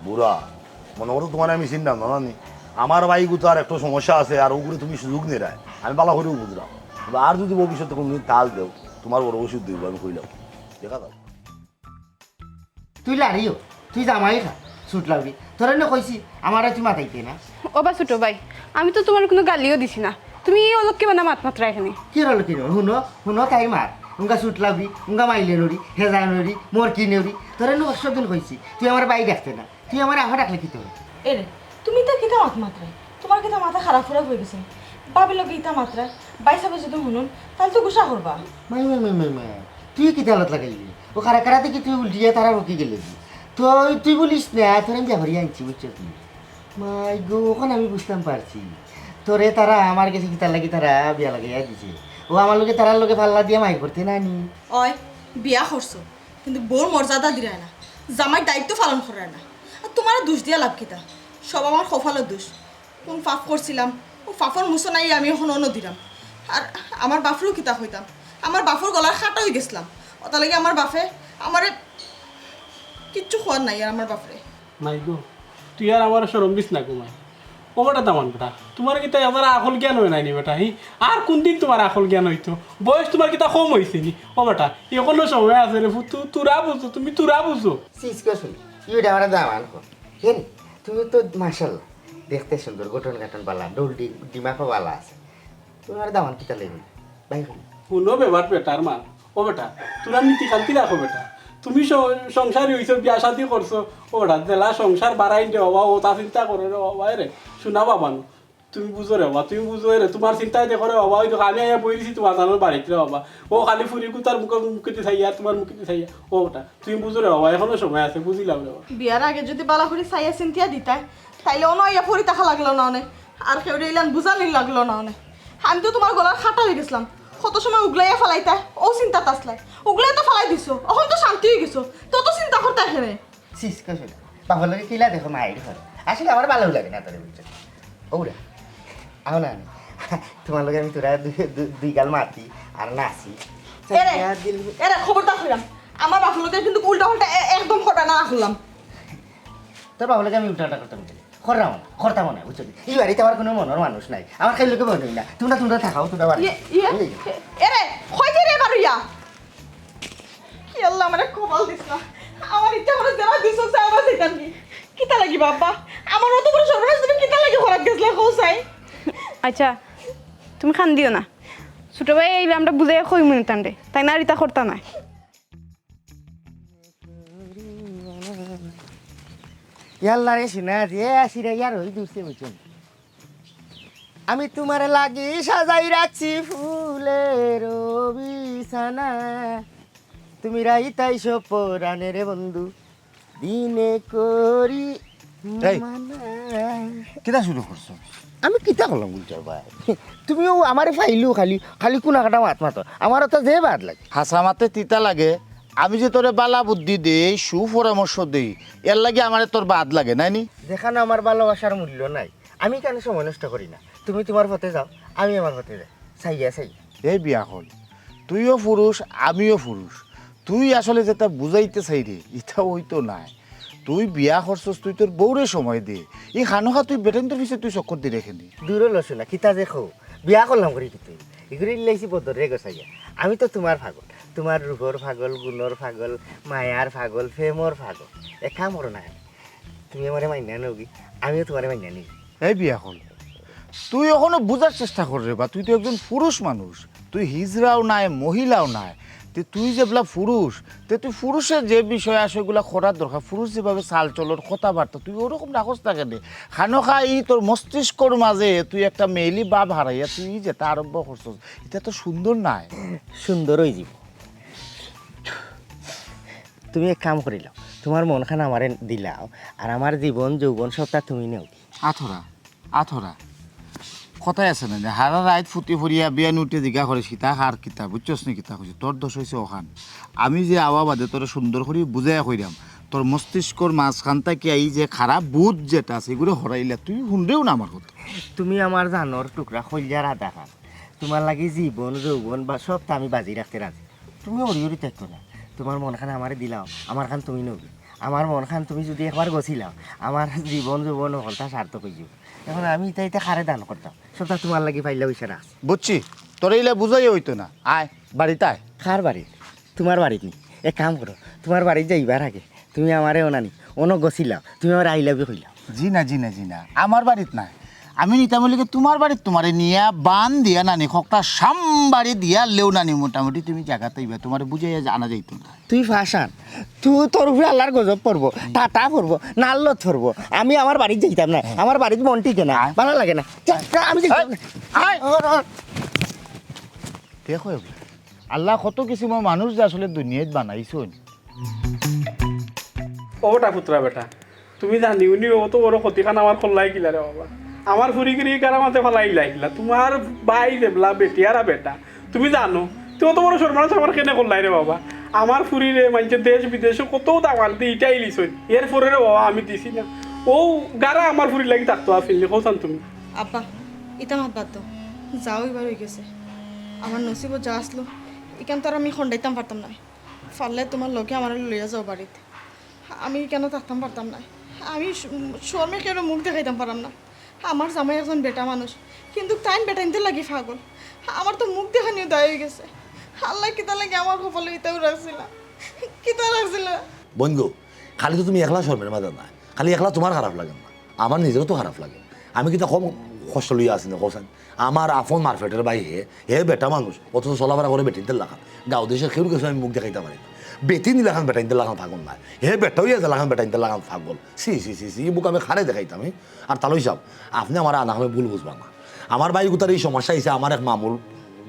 বুড়া, মনো করো তুমারে আমি চিনলাম না, জানি? আমার ভাইগুতার একটু সমস্যা আছে, আর অগুরে তুমি সুযোগ নিরায়। আমি ভালা করিউ বুঝলাম। আর যদি ভবিষ্যতে কুনুদিন তাল দেও, তুমার বড় অসুবিধা অইবো, আমি কইলাম। দেখা যাক। তুই লাড়িও, তুই জামাই খা, চুট লাগবি। তোরে না কইছি, আমারে তুই মাতাইতে না। ও বা ছোট ভাই, আমি তো তুমার কুনু গালিও দিছি না। তুমি ই অলক্ষী বানা মাত মাতরায় কেনে? কিতা অলক্ষী? হুনো, হুনো তাইর মাত। উঙ্গা চুট লাগবি, উঙ্গা মাইলে নড়ি, হেজায় নড়ি, মরকি নড়ি। তোরে না একশো দিন কইছি, তুই আমার ভাই ডাকতে না। তুই আমারে আফা ডাকলে কিতা অয়? এরে, তুমি ইতা কিতা মাত মাতরায়? তুমার কিতা মাথা খারাপ ফুরাপ অইগেছে? ভাবির লগে ইতা মাতরায়, ভাইসাবে যদি হুনইন, তাইলে তো গুসা করবা। মাই, মাই, মাই, মাই, মাই। তুই কিতা আলাপ লাগাইলি? অউ কারা কারা দেখি তুই উল্টিয়া তারা রকি গেলে দি। তুই, তুই বলিস না, তোরে আমি বিয়া করিয়া আনছি, বুঝছস নি? মাই গো, অখন আমি বুঝতাম পারছি। তোরে তারা আমার গেছে কিতার লাগি তারা বিয়া লাগাইয়া দিছে। অউ আমার লগে তারার লগে পাল্লা দিয়া মাইর করতে না নি? অয়, বিয়া করছো, কিন্তু বউর মর্যাদা দিরায় না, জামাইর দায়িত্ব পালন করায় না। আর তুমারে দুষ দিয়া লাভ কিতা? সব আমার কপালর দুষ। কুন পাপ করছিলাম, অউ পাপর মুছনাই আমি অখন অনো দিরাম। আর আমার বাফরেও কিতা কইতাম, আমার বাফর গলার কাটা অইগেছলাম। অতার লাগি আমার বাফে আমারে কিচ্ছু কওয়ার নাই আর আমার বাফরে। মাই গো, তুই আর আমারে শরম দিস না গো মাই। ও বেটা দামান বেটা, তুমার কিতা এবার আকল জ্ঞান অয় নাই নি বেটা, হি? আর কুনদিন তুমার আকল জ্ঞান অইতো? বয়স তুমার কিতা কম অইছে নি? ও বেটা, অখনো সময় আছে রে, তু-, তুরা বুঝো, তুমি তুরা বুঝো। সিস কসুন, ইউডা আমারে দামান কো। হে রে, তুমি তো মাশাআল্লাহ, দেখতে সুন্দর, গঠন গাঠন বালা, ডোল ডি-, ডিমাকও বালা আছে। তুমার দামান কিতা লাগি? ভাই কই? হুনো বেবার বেটার মা, ও বেটা, তুরা নীতি খান্তি রাখো বেটা। তুমি স-, সংসারী অইছো, বিয়া শাদি করছো, ও বেটা, যেলা সংসার বাড়াইন রে বাবা, অতা চিন্তা করো রে বাবা, এরে, শুনা বাবা নু। তুমি বুঝো রে বাবা, তুমি বুঝো এরে, তুমার চিন্তায় দেখো রে বাবা, অউ দেখো আমি আইয়া বই দিছি তুমার জানোর বাড়িত রে বাবা। অউ খালি ফুড়ি কুতার মুখে, মুখেদি চাইয়া, তুমার মুখেদি চাইয়া। ও বেটা, তুমি বুঝো রে বাবা, অখনো সময় আছে, বুঝিলাও রে বাবা। বিয়ার আগে যদি বালা করি চাইয়া চিন্তিয়া দিতায়, তাইলে অনো আইয়া পড়ি থাকা লাগলো না অনে। আর কেউরে ইলান বুঝানি লাগলো না অনে। আমি তো তুমার গলার কাটা অইগেছলাম। কত সময় উগলাইয়া ফালাইতায়, অউ চিন্তাত আছলায়। উগলাইয়া তো ফালাই দিছো, অখন তো শান্তি অইগেছো। তত চিন্তা করতায় কেনে? সিস কসুন, বাফর লগে কিলা দেখো মাইর করে। আসলে আমার ভালা লাগে না তোরে, বুঝছো? ওরা, আও না, তুমার লগে আমি তুরা দুই, দুই, দুই গাল মাতি আর নাচি। এরে, এরে, খবরদার কইরাম। আমার বাফর লগে কিন্তু উল্টা পাল্টা এ-, একদম কথা না কইলাম। তোর বাফর লগে আমি উল্টা পাল্টা করতাম কেনে? কররাম না, করতাম না, বুঝছো নি? ই বাড়িত আমার কুনু মনর মানুষ নাই। আমার খালি লোকে মনে হয় না। তুমরা, তুমরা থাকাও, তুমরা বাড়ি। ইয়ে, ইয়ে। এই। এরে, কই যে রে বারুইয়া? কি আল্লাহ, আমারে কপাল দিস না। আমার ইচ্ছা করে যারা দিছো, চাই বা চাইতাম কি? কিতা লাগি বাবা? আমার অত বড় সর্বনাশ তুমি কিতা লাগি করাত গেছলা, কও চাই? আচ্ছা, তুমি কান্দিও না। ছোট ভাই আইলে আমরা বুঝাইয়া কইমু নে তানরে। তাইন আর ইতা করতা নায়। ইয়াল্লা রে সোনা, যে আসিরা ইয়ার হই দূরছে বুঝছো। আমি তোমার লাগি সাজাই রাখছি ফুলের বিছানা, তুমি রাইত আইসো পরাণের বন্ধু, দিনে করি এই, মানা। কিতা শুরু করছো? আমি কিতা করলাম গুলজার ভাই? তুমিও আমারে ফাইলু খালি, খালি কুনা কাটা মাত মাতো। আমার তো যে বাদ লাগে। হাছা মাতে তিতা লাগে। আমি যে তোরে বালা বুদ্ধি দেই, সুপরামর্শ দেই, এর লাগি আমারে তোর বাদ লাগে, নায় নি? যেখানো আমার ভালোবাসার মূল্য নাই, আমি কেন সময় নষ্ট করি না? তুমি তোমার পথে যাও, আমি আমার পথে যাই, চাইয়া চাই। এই বিয়া কর, তুইও পুরুষ, আমিও পুরুষ। তুই আসলে যেটা বুঝাইতে চাইরে, ইটা অইতো নায়। তুই বিয়া করছস, তুই তোর বউরে সময় দে। ই খানোখা তুই বেটাইন্তর পিছে তুই চক্কর দি রেখে নি। দূরো লসু না, কিতা যে কও, বিয়া করলাম করি কি তুই? ইগুরি ইলাইছি বদর রে গোসাইয়া। আমি তো তোমার পাগল, তোমার রূপর পাগল, গুণর পাগল, মায়ার পাগল, প্রেমর পাগল। এক কাম করো না, তুমি আমারে মাইনা নেওগি, আমিও তোমারে মাইনা নেই। এই বিয়া কর, তুই অখনো বুঝার চেষ্টা কর রে বা, তুই তো একজন পুরুষ মানুষ, তুই হিজড়াও নায়, মহিলাও নায়। তে তুই যেবলা পুরুষ, তে তুই পুরুষের যে বিষয় আছে ওগুলা করার দরকার, পুরুষ যেভাবে চাল চলন, কথাবার্তা, তুই ওরকম রাখস না কেনে? খানোখা ই তোর মস্তিষ্কর মাঝে তুই একটা মেয়েলি ভাব হারাইয়া তুই যেটা আরম্ভ করছস, ইটা তো সুন্দর নায়। সুন্দর অই যিবো। তুমি এক কাম করিলাও, তোমার মনখান আমারে দিলাও, আর আমার জীবন যৌবন সবটা তুমি নেও। আথরা, আথরা। কথায় আছে না যে, হারা রাইত ফুটি ফড়িয়া বিয়ান উঠে জিগা করিস কিতা, আর কিতা, বুঝছস নি কিতা কইছি? তোর দোষ অইছে অখান। আমি যে আওয়া বাদে তোরে সুন্দর করি বুঝাইয়া কইরাম, তোর মস্তিষ্কর মাঝখান থাকি এই যে খারাপ বুধ যেটা আছে, এগুলো হরাইলা, তুই হুনরেও না আমার কথা। তুমি আমার জানর টুকরা, কইলজার আধাখান। তোমার লাগি জীবন যৌবন বা সবটা আমি বাজি রাখতে রাজি। তুমি অরি অরি থাকো না, তোমার মনখান আমারে দিলাও, আমারখান তুমি নেওগি। আমার মনখান তুমি যদি একবার গছিলাও, আমার জীবন যৌবন হকলতা সার্থক অই যিবো। এখন আমি ইতা ইতা কারে দান করতাম, সবটা তোমার লাগি পাইলা পয়সা রাখছি। বুঝছি, তোরে ইলা বুঝাইয়া অইতো না। আয়, বাড়িত আয়। কার বাড়িত? তোমার বাড়িত নি? এক কাম করো, তোমার বাড়িত যাইবার আগে তুমি আমারে অনানি, অনো গছিলাও, তুমি আমারে I love you কইলাও। জি না, জি না, জি না, আমার বাড়িত নায়। আমি নিতাম অইলে কি তোমার বাড়িত তোমারে নিয়া বান দিয়া নানি, খকটা সাম্বারি দিয়া লেও নানি, মোটামুটি তুমি জাগাত আইবা, তোমারে বুঝাইয়া আনা যাইতো না। তুই ফাশান, তুই, তোর উপরে আল্লার গজব পড়বো, টাটা পড়বো, নাল্লত পড়বো। আমি আমার বাড়িত যাইতাম না, আমার বাড়িত মন টিকে না, আয়। ভালা লাগে না। যা, যা, আমি যাইতাম না। আয়। দেখো এগুলা, আল্লায় কত কিসিমর মানুষ যে আসলে দুনিয়াত বানাইছইন। ও বেটা, পুতরা বেটা, তুমি জানি উনি অত বড় ক্ষতিখান আমার করলায় কিলা রে বাবা? আমার ফুরিগিরি কারা মাঝে ফালাইলায় কিলা? তোমার ভাই যেবলা বেটিয়ারা বেটা, তুমি জানো, তুই অত বড় সর্বনাশ আমার কেনে করলায় রে বাবা? আমার ফুরিরে মানষে দেশ বিদেশো কত দামান্দ দি ইটাই লিছইন, এরপরে রে বাবা আমি দিছি না। ও গারা আমার ফুরির লাগি থাকতো আছিল নি, কও চাইন তুমি? আব্বা, ইতা মাত বাদ দেও, যাও ইবার অই গেছে। আমার নসিবো যা আছলো, ইখান তো আর আমি খন্ডাইতাম পারতাম নায়। পারলে তোমার লগে আমারে লইয়া যাও বাড়িত। আমি কেনে থাকতাম পারতাম নায়। আমি শ-, শরমে কেউরে মুখ দেখাইতাম পারাম না। আমার জামাই একজন বেটা মানুষ, কিন্তু তাইন বেটাইন্তর লাগি পাগল। আমার তো মুখ দেখানিও দায় অই গেছে। আল্লায় কিতার লাগি আমার কপালো ইতাও রাখছিলা, কিতা রাখছিলা? বইনগো, খালি তো তুমি একলা শরমের মাঝে না, খালি একলা তোমার খারাপ লাগে না, আমার নিজেরও তো খারাপ লাগে। আমি কিতা কম কষ্ট লইয়া আছি নি, কও চাইন? আমার আপন মার পেটর ভাই হে, হে বেটা মানুষ, অথচ চলাফেরা করে বেটিন্তর লাখান। গাঁও দেশর কেউর গেছে আমি মুখ দেখাইতাম পারি না। বেটিন্তর লাখান বেটাইন্তর লাখান পাগল নায়। হে বেটা অইয়া যেলাখান বেটাইন্তর লাখান পাগল। ছি, ছি, ছি, ছি, ই মুখ আমি কারে দেখাইতাম, হি? আর তালই সাব, আপনে আমারে আনা সময় ভুল বুঝবা না। আমার ভাইগুতার ই সমস্যা অইছে, আমার এক মামুর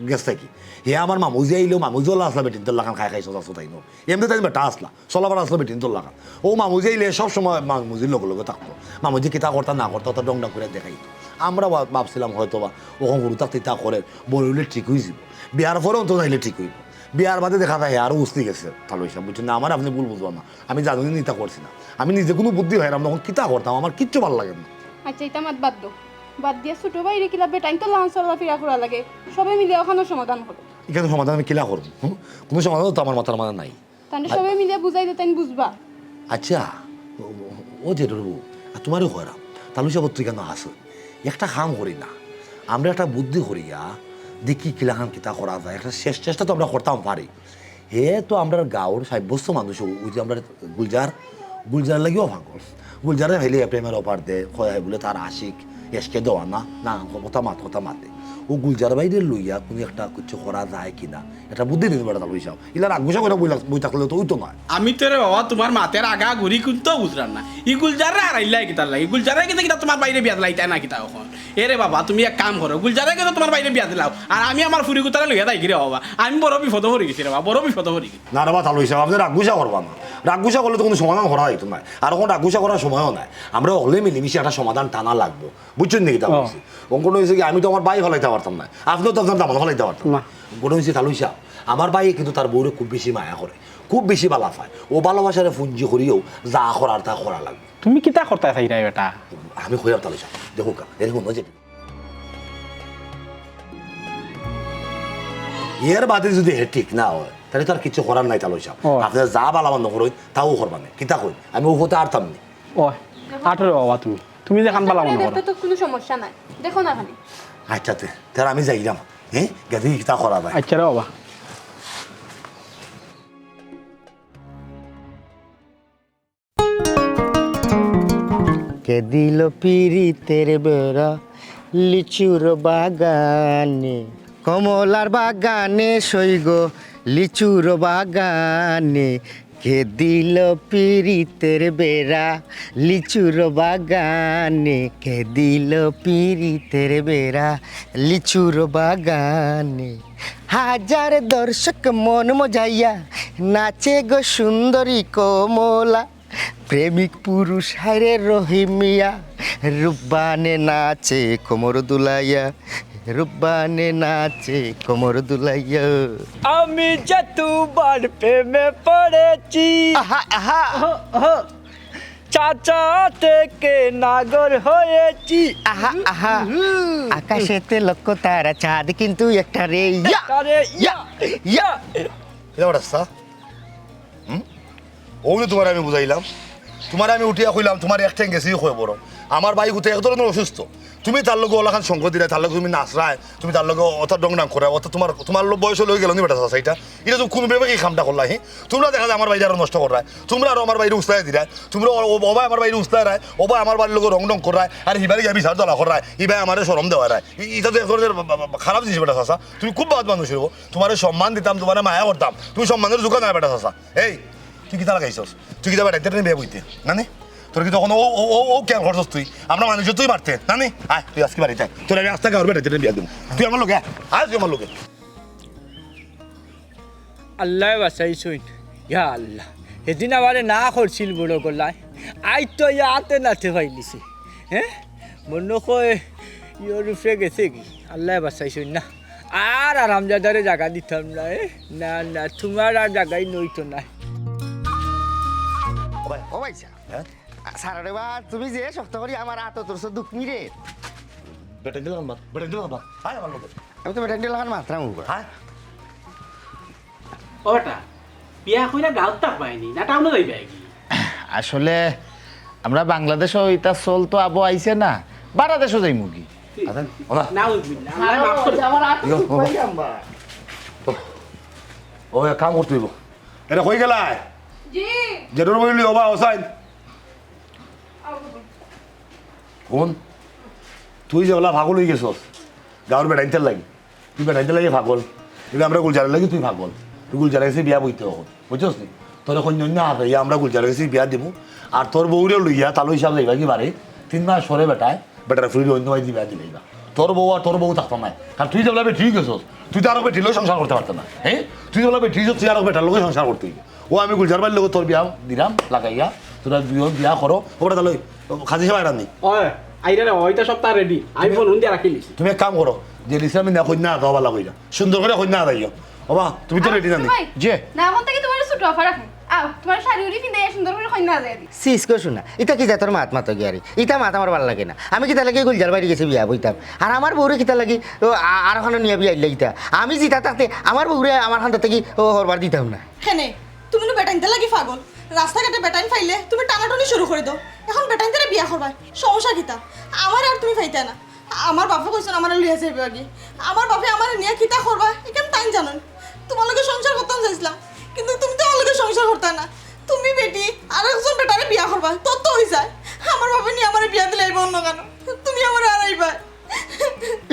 গেছ থাকি। হে আমার মামুজি আইলেও মামুজি অলা আছলা বেটিন্তর লাখান খাই খাই সোজা সোজাই নু। এমনে তাইন বেটা আছলা। চলাফেরা আছলো বেটিন্তর লাখান। অউ মামুজি আইলে সব সময় মামুজির লগে লগে থাকতো। মামুজি কিতা করতা না করতা, অতা ঢং ঢং করিয়া দেখাইতো। আমরা ভা-, ভাবছিলাম হয়তো বা অখন হুরু থাকতে ইতা করের, বড় অইলে ঠিক অইযিবো। বিয়ার পরে অন্তত নাইলে ঠিক অইবো। বিয়ার বাদে দেখা যায় আরো উছলি গেছে, তালই সাব, বুঝছইন না? আমারে আপনে ভুল বুঝবা না। আমি জানি না ইতা করছি না। আমি নিজে কুনু বুদ্ধি পাইরাম না, অখন কিতা করতাম, আমার কিচ্ছু ভালা লাগের না। আচ্ছা, ইতা মাত বাদ দেও। বাদ দিয়া ছোট ভাইরে কিলা বেটাইন্তর লাখান চলাফিরা করা লাগে, সবে মিলিয়া অখানর সমাধান করো। ইখানর সমাধান আমি কিলা করমু? হুম? কুনু সমাধান তো আমার মাথার মাঝে নাই। তানরে সবে মিলিয়া বুঝাই দে, তাইন বুঝবা। আচ্ছা, ও, ও জেঠুর বউ, আর তুমারেও কইরাম, তালু সাব, তুই কেনে আছস? একটা কাম করি না, আমরা একটা বুদ্ধি করিয়া দেখি কিলাখান কিতা করা যায়। একটা শেষ চেষ্টা তো আমরা করতাম পারি। হে তো আমরার গাঁওর সাব্যস্ত মানুষ, ওই যে আমরার গুলজার, গুলজার লাগিও পাগল। গুলজারে খালি প্রেমের অফার দে, কয় বুলে তার আশিক, এসকে দেওয়া না, না, কথা মাত, কথা মাতে। ও গুলজার ভাইরে লইয়া কুনু একটা কিছু করা যায় কিনা, একটা বুদ্ধি দিন বেটা তালু সাব। ইলা রাগ গুসা করিয়া বই থাকলে তো অইতো নায়। আমি তো রে বাবা তুমার মাতের আগা ঘুরি কুন্তা বুঝরাম না। ই গুলজাররে হারাইলায় কিতার লাগি? গুলজাররে কিতা কিতা তুমার ভাইরে বিয়া দিলাইতায় না কিতা অখন? এ রে বাবা, তুমি এক কাম করো, গুলজাররে কিতা তুমার ভাইরে বিয়া দিলাও, আর আমি আমার ফুরিগুতারে লইয়া যাইগি রে বাবা। আমি বড় বিপদো পড়ি গেছি রে বাবা, বড় বিপদো পড়ি গেছি। না রে বা তালু সাব, আপনে রাগ গুসা করবা না। রাগ গুসা করলে তো কুনু সমাধান করা যাইতো নায়, আর অখন রাগ গুসা করার সময়ও নায়। আমরা অকলে মিলিমিশি একটা সমাধান টানা লাগবো, বুঝছইন নি কিতা কইছি? অখন অইছে কি, আমি তো আমার ভাই ফালাইতাম পারতাম নায়, আপনেও তো আপনার দামান ফালাইতা পারতা নায়। অখন অইছে তালু সাব, আমার ভাইয়ে কিন্তু তার বউরে খুব বেশি মায়া করে, খুব বেশি ভালা পায়। ও ভালোবাসারে পুঞ্জি করিয়াউ যা করার তা করা লাগবো। তুমি কিতা করতায় চাইরায় বেটা? আমি কইরাম তালু সাব, দেখউক্কা, এরকম অইছে। এর বাদে যুদি হে ঠিক না অয়, তাইলে তো আর কিচ্ছু করার নাই তালু সাব। ও। আপনে যা ভালা মনো করইন, তাউ করবা নে। কিতা কইন? আমি অউ পথে আরতাম নি। ও, আটো রে বাবা তুমি। তুমি যেখান ভালা মনো করো। দেখতে তো কুনু সমস্যা নাই। দেখো না খালি। আইচ্ছা তে, তাইলে আমি যাইরাম। হে? গেদি কিতা করা যায়? আইচ্ছা রে বাবা। কে দিল পিরিতের বেড়া লিচুর বাগানে, কমলার বাগানে সইগো লিচুর বাগানে। কে দিল পিরিতের বেড়া লিচুর বাগানে, কে দিল পিরিতের বেড়া লিচুর বাগানে। হাজার দর্শক মন মজাইয়া নাচে গো সুন্দরী কমলা। প্রেমিক পুরুষ হায়রে রহিম মিয়া, রূপবানে নাচে কোমর দুলাইয়া, রূপবানে নাচে কোমর দুলাইয়া। আমি যে তোমার প্রেমে পড়েছি। আহা, আহা। ওহ, ওহ। চাচা থেকে নাগর হয়েছি। আহা, আহা। হুম। আকাশেতে লক্ষ তারা, চাঁদ কিন্তু একটা রে। ইয়া। একটা রে, ইয়া, ইয়া। ইয়া। কিতা বেটা চাচা? হুম? অউ যে তুমারে আমি বুঝাইলাম, তুমারে আমি উঠিয়া কইলাম, তুমার এক ঠেং গেছে কই বড়। আমার ভাই গুতে এক ধরনের অসুস্থ। তুমি তার লগে অলাখান সঙ্গ দিরায়, তার লগে তুমি নাচরায়, তুমি তার লগে অত ডং ডাং করায়, অত তুমার, তুমার লো-, বয়স অইগেলো নি বেটা চাচা ইটা? ইটা তুমি কুন ভাবে ই কামটা করলায়, হি? তুমরা দেখা যায় আমার ভাইরে আরো নষ্ট কররায়, তুমরা আরো আমার ভাইরে উছলাইয়া দিরায়, তুমরা ও-, ও-, ওবায় আমার ভাইরে উছলাইরায়, ওবায় আমার ভাইর লগে রং ডং কররায়, আর হিবারে গিয়া বিচার দলা কররায়, হিবায় আমারে শরম দেওয়ারায়। ই-, ইটা তো এক ধরনের বা-, বা-, বা-, খারাপ জিনিস বেটা চাচা, তুমি খুব বাদ মানুষ অইবো। তুমারে সম্মান দিতাম, তুমারে মায়া করতাম, তুমি সম্মানের জুকা নায় বেটা চাচা। এই, তুই কিতা লাগাইছস? তুই কিতা বেটাইন্তর নি বিয়া বইতে? না নি? তোর কিতা অখনো অউ, অউ, অউ, অউ খেয়াল করছস তুই? আমরা মানুষ তুই মারতে, না নি? আয়, তুই আইজকে বাড়িত আয়। তোরে আমি আস্তা গাঁওর বেটাইন্তর নি বিয়া দিমু। তুই আমার লগে আয়, আয় তুই আমার লগে। আল্লায় বাঁচাইছইন। ইয়া আল্লাহ, হেদিন আমারে না করছিল বড় গলায়, আইজ তো ইয়াতে নাতে পাইলিছে। হে? মনো কয় ইয়র উপরে গেছেগি। আল্লায় বাঁচাইছইন না। আর হারামজাদারে জাগা দিতাম না, এ? না, না, তুমার আর জাগাই নইতো নায়। ও ভাই, ও ভাই সাব। হে? আ, ছাড়ো রে বা, তুমি যে শক্ত করি আমার আতো ধরছো দুখ নিরে। বেটাইন্তর লাখান মাত, বেটাইন্তর লাখান মাত। আয় আমার লগে। আমি তো বেটাইন্তর লাখান মাতরাম। হে? ও বেটা, বিয়া কইরা গাঁওত থাকবায়নি, না টাউনো যাইবায়গি? আসলে আমরা বাংলাদেশো ইতা চল তো আবো আইছে না, বারা দেশো যাইমুগি। আচ্ছা, ওলা। নাউজুবিল্লাহ, আল্লায় মাফ করো। আমার আতো ইয়ো, দুখ বাবা। পাইলাম বা। ও, এক কাম করতে অইবো। এরে কই গেলায়? জি। জেঠুর বইন লই ওবা, হোসাইন। হুন, তুই যে অলা পাগল অইগেছস, গাঁওর বেটাইন্তর লাগি। তুই বেটাইন্তর লাগি পাগল। ইবা আমরা গুলজারর লাগি তুই পাগল। তুই গুলজারর গেছে বিয়া বইতে অখন। বুঝছস নি? তোরে কইন্যা অইন্য হাতে, ইয়া আমরা গুলজারর গেছে বিয়া দিমু। আর তোর বউরে লইয়া তালু সাব যাইবাগি বারে। তিন মাস পরে বেটায় বেটার ফুড়িরে অইন্য বাড়িত বিয়া দিলাইবা। তোর বউ আর তোর বউ থাকতো নায়। কারণ তুই যেবলা বেটি অইগেছস, তুই তো আরক বেটির লগে সংসার করতে পারতে না। হে? তুই যেবলা বেটি অইগেছস, তুই আরক বেটার লগে সংসার করতে অইবো। ও আমি গুলজার ভাইর লগে তোর বিয়া দিরাম লাগাইয়া, তোরা দুইও বিয়া করো। ও বেটা তাইলে কাজী সাব আইরা নি? ওই, আইরা রে, ওইটা সব তার রেডি। আমি ফোন দিয়া রাখিলিছি। তুমি এক কাম করো, যে লিসা আমি না কইন্যা আদাও বালা কইরা। সুন্দর করি কইন্যা আদাইও। ওবা, তুমি তো আ, রেডি না নি? ভাই, জি। না, অখন থাকি তুমার ছোট অফার রাখো। আও, তুমার শাড়ি উড়ি পিন্দাইয়া সুন্দর করি কইন্যা আদাই দি। সিস গো শোনা, ইতা কি জাতর মাত মাতো গিয়া রে? ইতা মাত আমার ভালা লাগে না। আমি কিতা লাগি গুলজার ভাইর গেছে বিয়া বইতাম? আর আমার বউরে কিতা লাগি, ও, আ-, আর অখানো নিয়া বিয়া দিলাইতা? আমি জিতা থাকতে আমার বউরে আমার কান্দাত থাকি, ও, হরবার দিতাম না। কেনে? তুমি নু বেটাইন্তর লাগি পাগল। রাস্তাঘাটে বেটাইন পাইলে তুমি টানাটানি শুরু করি দেও। এখন বেটাইনতারে বিয়া করবায়, সমস্যা কিতা? আমারে আর তুমি পাইতায় না। আমার বাপে কইছইন আমারে লইয়া যাইবা আগে। আমার বাপে আমারে নিয়া কিতা করবা, ইখান তাইন জানইন। তুমার লগে সংসার করতাম চাইছিলাম, কিন্তু তুমি তো আমার লগে সংসার করতায় না। তুমি বেটি আরেকজন বেটারে বিয়া করবায়, তোর তো অই যায়। আমার বাপে নিয়া আমারে বিয়া দিলে আইবা অন্য কেন? তুমি আমারে হারাইবায়।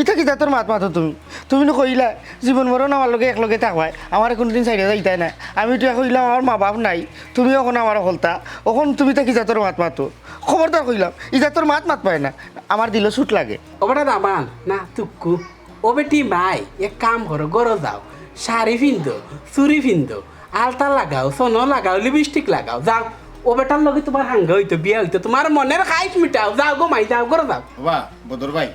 ইতা কিতা তোর মাত মাতো তুমি? তুমি নু কইলায় জীবন মরণ আমার লগে একলগে থাকবায়, আমারে কুনুদিন ছাড়িয়া যাইতায় নায়। আমি তো কইলাম আমার মা বাপ নাই, তুমি অখন আমারে হকলতা, অখন তুমি ইতা কিতা তোর মাত মাতো? খবরদার কইলাম, ইতা তোর মাত মাতবায় না, আমার দিলো চুট লাগে। ও বেটা দামান না তুক্কু, ও বেটি মাই, এক কাম করো, ঘরো যাও, শাড়ি ফিন্দো, চুড়ি ফিন্দো, আলতা লাগাও, সোনো লাগাও, লিপস্টিক লাগাও, যাও। ও বেটার লগে তুমার হাঙ্গা অইতো, বিয়া অইতো, তুমার মনর খাইশ মিটাও, যাও গো মাই, যাও, ঘরো যাও। বাবা, বদর ভাই,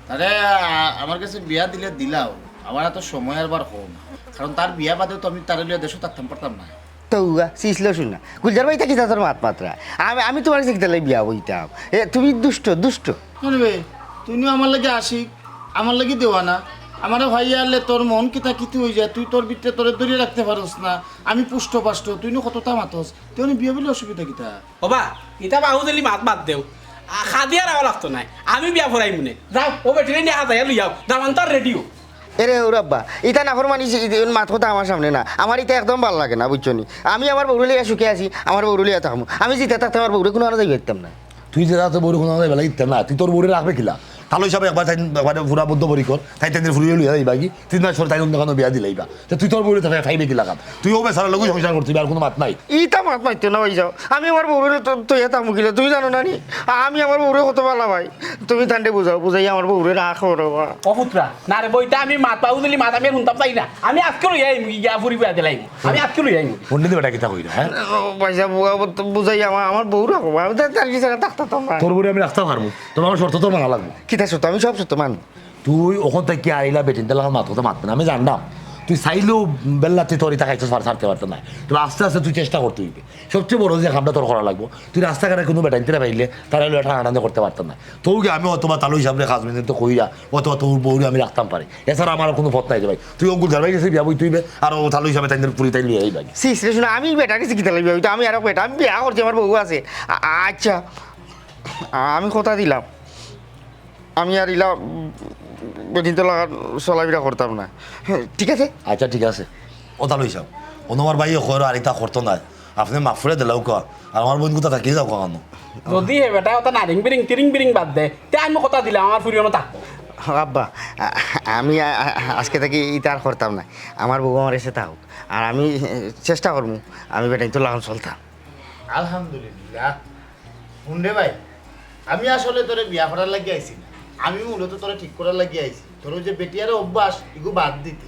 তারে, আ, আমার গেছে বিয়া দিলে দিলাও, আমার এত সময় আর বার কম, কারণ তার বিয়া বাদে তো আমি তারে লইয়া দেশো থাকতাম পারতাম না। তো উগা, সিসলো শুনা, গুলজার ভাই, ইতা কিতা তোর মাত মাতরা? আমি, আমি তুমার গেছে কিতার লাগি বিয়া বইতাম? এ, তুমি দুষ্ট, দুষ্ট। শুনবে, তুই নু আমার লাগি আশিক, আমার লাগি দেওয়ানা। আমারে ভাইয়া আনলে তোর মন কিতা কিতা অই যায়, তুই তোর ভিতরে তোরে ধরিয়া রাখতে পারস না। আমি পুষ্ট পাষ্ট, তুই নু কততা মাতস, তুই নু বিয়া বইলে অসুবিধা কিতা? ওবা, ইতা বাহুদুলি মাত বাদ দেও। আ, খাদিয়ার আওয়া লাগতো নায়, আমি বিয়া পড়াইমুনে। যাও, ও বেটিরে নিয়া হাজাইয়া লইয়াও, দামান তো আর রেডিও। এরে ওর আব্বা, ইতা নাফরমানি, মাত কথা আমার সামনে না। আমার ইতা একদম ভালা লাগে না, বুঝছো নি? আমি আমার বউরে লইয়া সুখে আছি, আমার বউরে লইয়া থাকমু। আমি জিতা থাকতে আমার বউরে কুনু আনা যাইবা দিতাম না। তুই যে রাতে বউরে কুনু আনা যাইবা দিতাম না, তুই তোর বউরে রাখবে কিলা? তালই সাবে একবার তাইন, একবার পুরা বদ্ধ পরিকর, তাই তাইন ফুরিয়ে লইয়া যাইবা কি? তিন মাস পরে তাইন অন্য কানো বিয়া দিলাইবা। তে তুই তোর বউরে থাকবে, থাকবে কিলা কাম? তুই ও বেচারার লগে সংসার করতে আর কুনু মাত নাই। ইতা মাত মাতিও না ভাইসাব। আমি আমার বউরে তো, তো ইয়া থাকমু কিলা, তুমি জানো না নি? আমি আমার বউরে কত ভালা পাই। তুমি তানরে বুঝাও, বুঝাইয়া আমার বউরে রাখো রে বা। ও পুতরা, না রে বইটা আমি মাত বাহুদুলি মাত আমি আর হুনতাম চাই না। আমি আজকে লইয়া আইমু, ইয়া ফুরি বিয়া দিলাইমু। আমি আজকে লইয়া আইমু। পণ্ডিত বেটা কিতা কইরা, হ্যাঁ? ও ভাইসাব, বু-, বু-, বুঝাইয়া আমার, আমার বউ রাখো বা। আমি তো তার পিছনে থাকতাম না। তোর বউরে আমি রাখতাম পারমু। তোর আমার শর্ত তো মানা লাগবো। কিতা শর্ত? আমি সব শর্ত মানমু। তুই অখন থাকি আইলা বেটিন্তর লাখান মাত কথা মাতবে না, আমি জানতাম। তুই চাইলেও বেল্লাতে তোর ইতা খাইতে পার-, ছাড়তে পারতে না। তবে আস্তে আস্তে তুই চেষ্টা করতে অইবে। সবচেয়ে বড় যে কামটা তোর করা লাগবো, তুই রাস্তাঘাটে কুনু বেটাইন্তরে পাইলে তারে লইয়া টানাটানি করতে পারতে না। তবু কি আমি অথবা তালই সাবরে খাজমিনে তো কইরা অথবা তোর বউরে আমি রাখতাম পারি, এছাড়া আমার আর কুনু পথ নাই রে ভাই। তুই ও গুলজার ভাই গেছে বিয়া বইতে অইবে, আর ও তালই সাবে তাইন পুরি তাই লইয়া আইবা। সিস রে, শুনো, আমি বেটার গেছে কিতা লাগি বিয়া বইতে? আমি আরো বেটা, আমি বিয়া করছি, আমার বউ আছে। আ-, আচ্ছা, আমি কথা দিলাম। আমি আর ইলা বেটিন্তর লাখান চলাফিরা করতাম না। ঠিক আছে? আচ্ছা, ঠিক আছে। কথা লইছাও। অনো আমার ভাইয়ে কইর আর ইতা করতো না। আপনে মাফ করি দিলাউক্কা। আর আমার বইন কুতা থাকিয়া যাউক্কা কানো। যদি হে বেটা অতা নারিং বিরিং তিরিং বিরিং বাদ দে, তে আমি কথা দিলাম আমার ফুরি অনো থাকবো। আব্বা, আ-, আমি আ-, আ-, আজকে থাকি ইতা আর করতাম না। আমার বউ আমার গেছে থাকুক। আর আমি, এ, চেষ্টা করমু, আমি বেটাইন্তর লাখান চলতাম। আলহামদুলিল্লাহ। হুন রে ভাই, আমি আসলে তোরে বিয়া করার লাগি আইছি না, আমি মূলত তোরে ঠিক করার লাগি আইছি। তোর ওই যে বেটিয়ার অভ্যাস, ইগু বাদ দিতে।